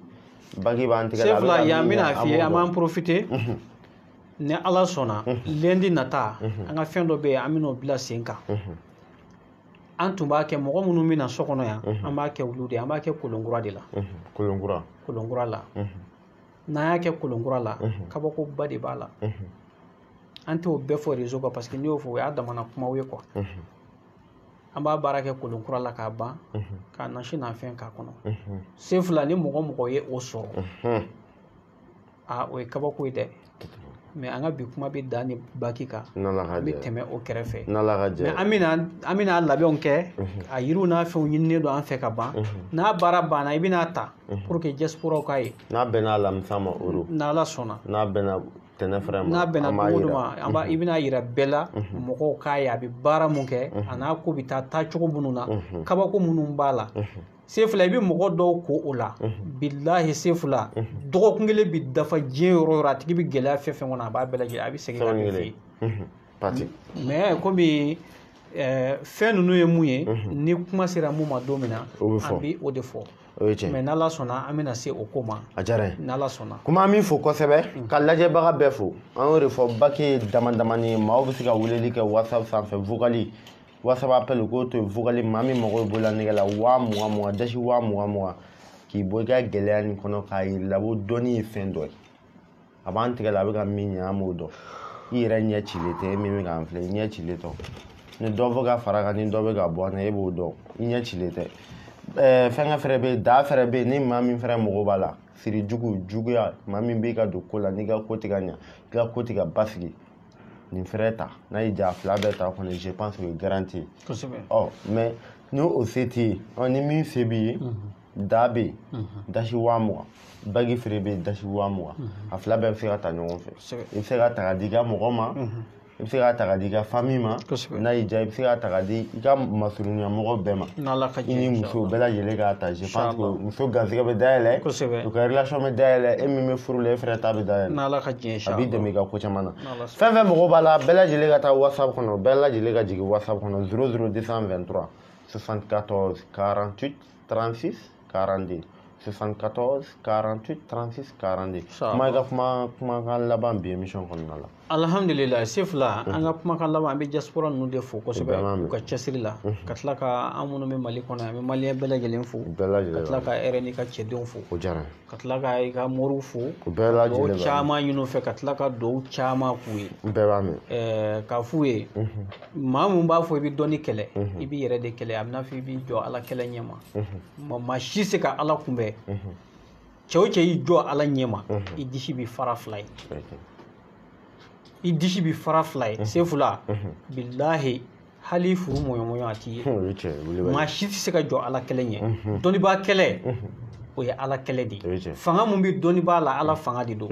Bagi b'an tɛgɛ la. Sefula, yan n bɛna f'i ye, an b'an profiter. Ni Ala sɔnna lundi nata an ka fɛn dɔ bɛ yen an bɛn'o bila sen kan. An tun b'a kɛ mɔgɔ minnu bɛ na so kɔnɔ yan an b'a kɛ olu de ye, an b'a kɛ kolonkura de la. Kolonkura. Kolonkura la. N'an y'a kɛ kolonkura la kabakoba de b'a la. An t'o bɛɛ fɔ réseau kan parce que n'i y'o fɔ o y'a damana kumaw ye quoi. An b'a baara kɛ kolonkura la k'a ban k'a nasi n'a fɛn k'a kɔnɔ. Sen fila ni mɔgɔ mɔgɔ ye o sɔrɔ aa o ye kabako ye dɛ. Mais an ka bi kuma bɛ dan ni baki kan. An bɛ tɛmɛ o kɛrɛfɛ. Mais an bɛna labɛnw kɛ a yiriw n'a fɛnw ɲininen don an fɛ ka ban. N'a baara banna i bɛna ta pour que diaspora k'a ye. N'a bɛnna alamisa ma o don. N'Ala sɔnna. N'a bɛnna tɛnɛ fɛrɛ ma. N'a bɛnna don o don ma i bɛna yira bɛɛ la mɔgɔw k'a ye a bɛ baara mun kɛ a n'a ko bɛ taa taacogo minnu na kabako minnu b'a la. Sen fila i bɛ mɔgɔ dɔw ko o la bilahi sen fila dɔgɔkun kelen bɛ dafa diɲɛ yɔrɔ o yɔrɔ a tigi bɛ gɛlɛya fɛn fɛn kɔnɔ a b'a bɛɛ lajɛlen a bɛ segin ka n'i fɛ yen. Mais komi fɛn ninnu ye mun ye ni kuma sera mun ma don min na an bɛ o de fɔ. Mais n'Ala sɔnna an bɛna se o ko ma. A diyara n ye. N'Ala sɔnna. Kuma min fo kosɛbɛ ka lajɛbaga bɛɛ fo an y'o de fɔ baki ye dama damani ye maaw bɛ se ka weleli kɛ WhatsApp sanfɛ vocal. WhatsApp appel k'o to yen vocal maa min mago bɛ bolola nɛgɛ la 20 20 dasi 20 20 k'i bɔ i ka gɛlɛya nin kɔnɔ k'a yir'i la ko dɔnni ye fɛn dɔ ye a b'an tigɛ la a bɛ ka min ɲɛ an b'o dɔn i yɛrɛ ɲɛ cilen tɛ e min bɛ k'an filɛ i ɲɛ cilen tɛ ni dɔ bɛ ka fara kan ni dɔ bɛ ka bɔ an na e b'o dɔn i ɲɛ cilen tɛ fɛnkɛ fɛnɛ bɛ yen da fɛnɛ bɛ yen ni maa min fɛnɛ mago b'a la siri jugu juguya maa min b'i ka don ko la n'i ka ko tɛ ka ɲɛ i ka ko tɛ ka basigi nin fɛrɛ ta n'a y'i diya a fila bɛɛ ta kɔni je pense que garantie. Kosɛbɛ. Ɔ mais ni o se t'i ye ɔ ni min se b'i ye da bɛ yen dasi 20 000 bagi feere bɛ yen dasi 20 000 a fila bɛɛ bɛ se ka ta ɲɔgɔn fɛ. I bɛ se ka ta ka di i ka mɔgɔ ma i bɛ se ka ta ka di i ka famille ma n'a y'i diya i bɛ se ka ta ka di i ka masurunya mɔgɔ bɛɛ ma. I ni muso bɛɛ lajɛlen k'a ta je pense que muso garisɛgɛ bɛ dayɛlɛ u ka relation bɛ dayɛlɛ e min bɛ furu la e fɛnɛ ta bɛ dayɛlɛ. A b'i dɛmɛ i ka ko caman na. Fɛn fɛn mɔgɔ b'a la bɛɛ lajɛlen ka taa WhatsApp kɔnɔ bɛɛ lajɛlen ka jigin WhatsApp kɔnɔ 00 223 74 48 36 42 74 48 36 42. Kuma i ka kumakan laban bi émission kɔnɔna la. Alhamdulillah sefila an ka kumakan laban an bɛ diaspora ninnu de fo kosɛbɛ u ka cɛsiri la ka tila ka an minnu bɛ Mali kɔnɔ yan an bɛ maliyɛn bɛɛ lajɛlen fo ka tila ka RNI ka cɛdenw fo ka tila ka i ka moriw fo dugawu caman ɲini u fɛ ka tila ka dugawu caman k'u ye. Bɛɛ b'a mɛn. K'a f'u ye maa mun b'a fɔ i bɛ dɔnni kɛlɛ i b'i yɛrɛ de kɛlɛ a bɛ n'a fɔ i b'i jɔ Ala kɛlɛ ɲɛ ma maa si se ka Ala kunbɛn cɛ o cɛ y'i jɔ Ala ɲɛ ma i disi bɛ fara fila ye. I disi bɛ fara fila ye sefula bilahi hali furu mɔɲɔmɔɲɔ a t'i ye maa si tɛ se ka jɔ Ala kɛlɛ ɲɛ dɔnnibaa kɛlɛ o ye Ala kɛlɛ de ye fanga mun bɛ dɔnnibaa la Ala fanga de don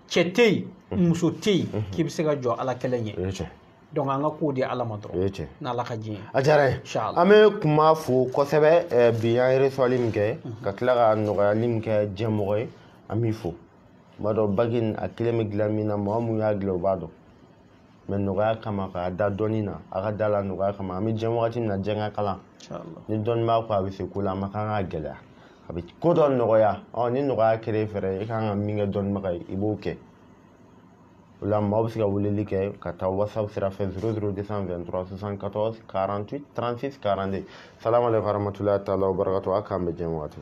cɛ tɛ yen muso tɛ yen k'i bɛ se ka jɔ Ala kɛlɛ ɲɛ donc an ka kow di Ala ma dɔrɔn n'Ala ka diɲɛ ye. A diyara n ye an bɛ kuma fo kosɛbɛ bi an ye reçoit min kɛ ka tila ka nɔgɔyali min kɛ diɲɛ mɔgɔ ye an b'i fo. N b'a dɔn baki in a kelen bɛ dilan min na mɔgɔ mun y'a dilan o b'a dɔn mais nɔgɔya kama k'a da dɔnni na a ka da la nɔgɔya kama an bɛ diɲɛ wagati min na diɲɛ ka kalan ni dɔnni b'a kɔ a bɛ se ko la a ma kan ka gɛlɛya a bɛ ko dɔ nɔgɔya ɔ ni nɔgɔya kɛra e fɛrɛ e kan ka min kɛ dɔnnibaga ye i b'o kɛ o la maaw bɛ se ka weleli kɛ ka taa WhatsApp sira fɛ 00 223 74 48 36 42. Salamu aleykum warahmatulahi taala wa barakatuh a k'an bɛn diɲɛ wagati.